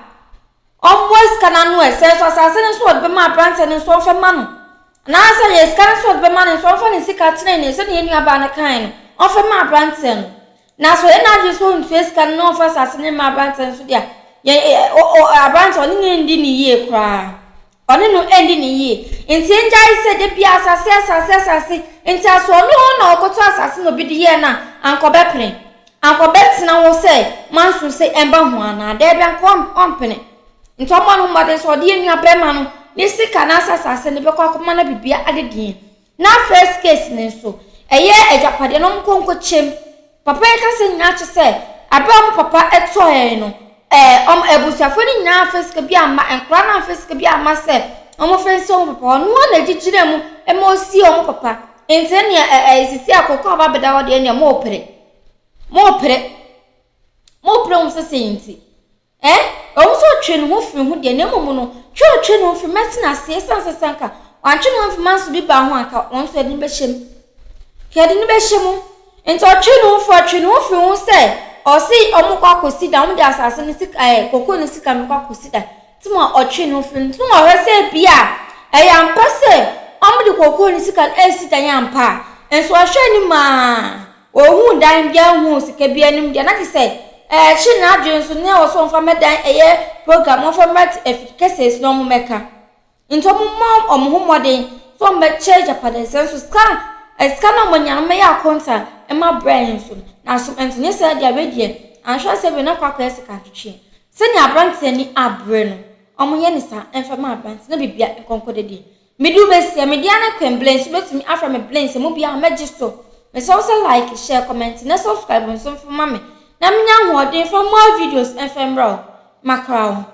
Ɔmmoa sika no ano ɛ, sɛ nso asase no nso ɔde bɛma aberanteɛ no nso ɔmfa ma no. Anaasɛ yɛ sika no nso ɔde bɛma no nso ɔmfa ne sika tenenee sɛdeɛ yɛn nuabaa no kae no, ɔmfa ma aberanteɛ no. Na sɛ ɔyɛ n'adwene sɛ ɔntua sika no na ɔmfa asase no mma aberanteɛ no nso deɛ a, yɛ ɛ ɔ ɔ aberanteɛ ɔne no ndi no yie koraa. Ɔne no anni no yie. Nti ɛngyae sɛ da biara asase, asase, asase. Nti aso ɔno na ɔkɔtɔ asase na obi de yɛɛ no a, anka ɔbɛpene? Anka ɔbɛtena hɔ sɛ manso sɛ ɛmba ho anaa? Daabi, anka ɔmpene. Nti ɔmmɔ ne ho mmɔden sɛ ɔde yɛn nua bɛrima no ne sika anaasɛ asase no bɛkɔ akɔma no biribiara adedeɛ. Na first case no nso, ɛyɛ agyapadeɛ no wɔnkɔ nkɔkyɛm. Papa yi kasa nyinaa kyerɛ sɛ abere a wɔn papa tɔɛ no, ɛɛ wɔn abusuafoɔ no nyinaa amfa sika bi amma, nkwadaa no amfa sika bi amma sɛ wɔmfa nsi wɔn papa. Ɔno ara na ɛgyigyina mu ma ɔsie wɔn papa. Nti ɛnea ɛ ɛ sisi a koko aba abɛda hɔ deɛ ɛnea mopere. Mopere. Mopere wɔn sɛ sɛ nti. Ɛ? Ɛwom sɛ ɔtwee ne ho firii ho deɛ, na mmom no, twe a ɔtwee ne ho firii mɛte no ase, ɛsiane sɛ sɛ anka wantwe ne ho amfiri manso bi baa ho a, anka wɔn nso yɛde no bɛhyɛ mu. Yɛde no bɛhyɛ mu. Nti ɔtwee ne ho firi, ɔtwee ne ho firii ho sɛ ɔse wɔn kɔ akɔsi dan, wɔn de asase no sika, ɛɛ, koko no sika no kɔ akɔsi dan. Nti ma ɔtwee ne ho firii, nti ma ɔhwɛ sɛ ebi a ɛyɛ ampa sɛ wɔn de koko no sika no ɛresi dan ampa a, nso ɔhwɛ anim aa. Ɔnhuu dan biara nhuu sika biara anim deɛ na kyerɛ sɛ ɛrekye n'adwene nso nea ɛwɔ sɛ ɔmfa mmɛdan ɛyɛ program ɔmfa mmra afiri kɛseɛ so na wɔn mmɛka nti wɔn mmɔ wɔn ho mmɔden sɛ wɔn bɛkyɛ agyapadeɛ sɛ nso sika sika na wɔn anya no wɔn bɛyɛ akonta ɛma brɛ nso na aso nso nyɛ sɛ deɛ wei deɛ anhwɛ sɛ wei na kɔ akɔyɛ sika ntwetweɛ sɛnea aberanteɛ ani abere no wɔn yɛ ne saa ɛmfa ma aberanteɛ na bibia nkɔnkɔ dede Mede wo bɛsi a, me dea ne Queen Blings, wobɛtumi afrɛ me Blings, emu biara mɛgye so. Mesrɛ wo sɛ like, share, comment na subscribe nso mfa ma me na menya ahoɔden mfa more videos mfa mmerɛ wo. Makra wo.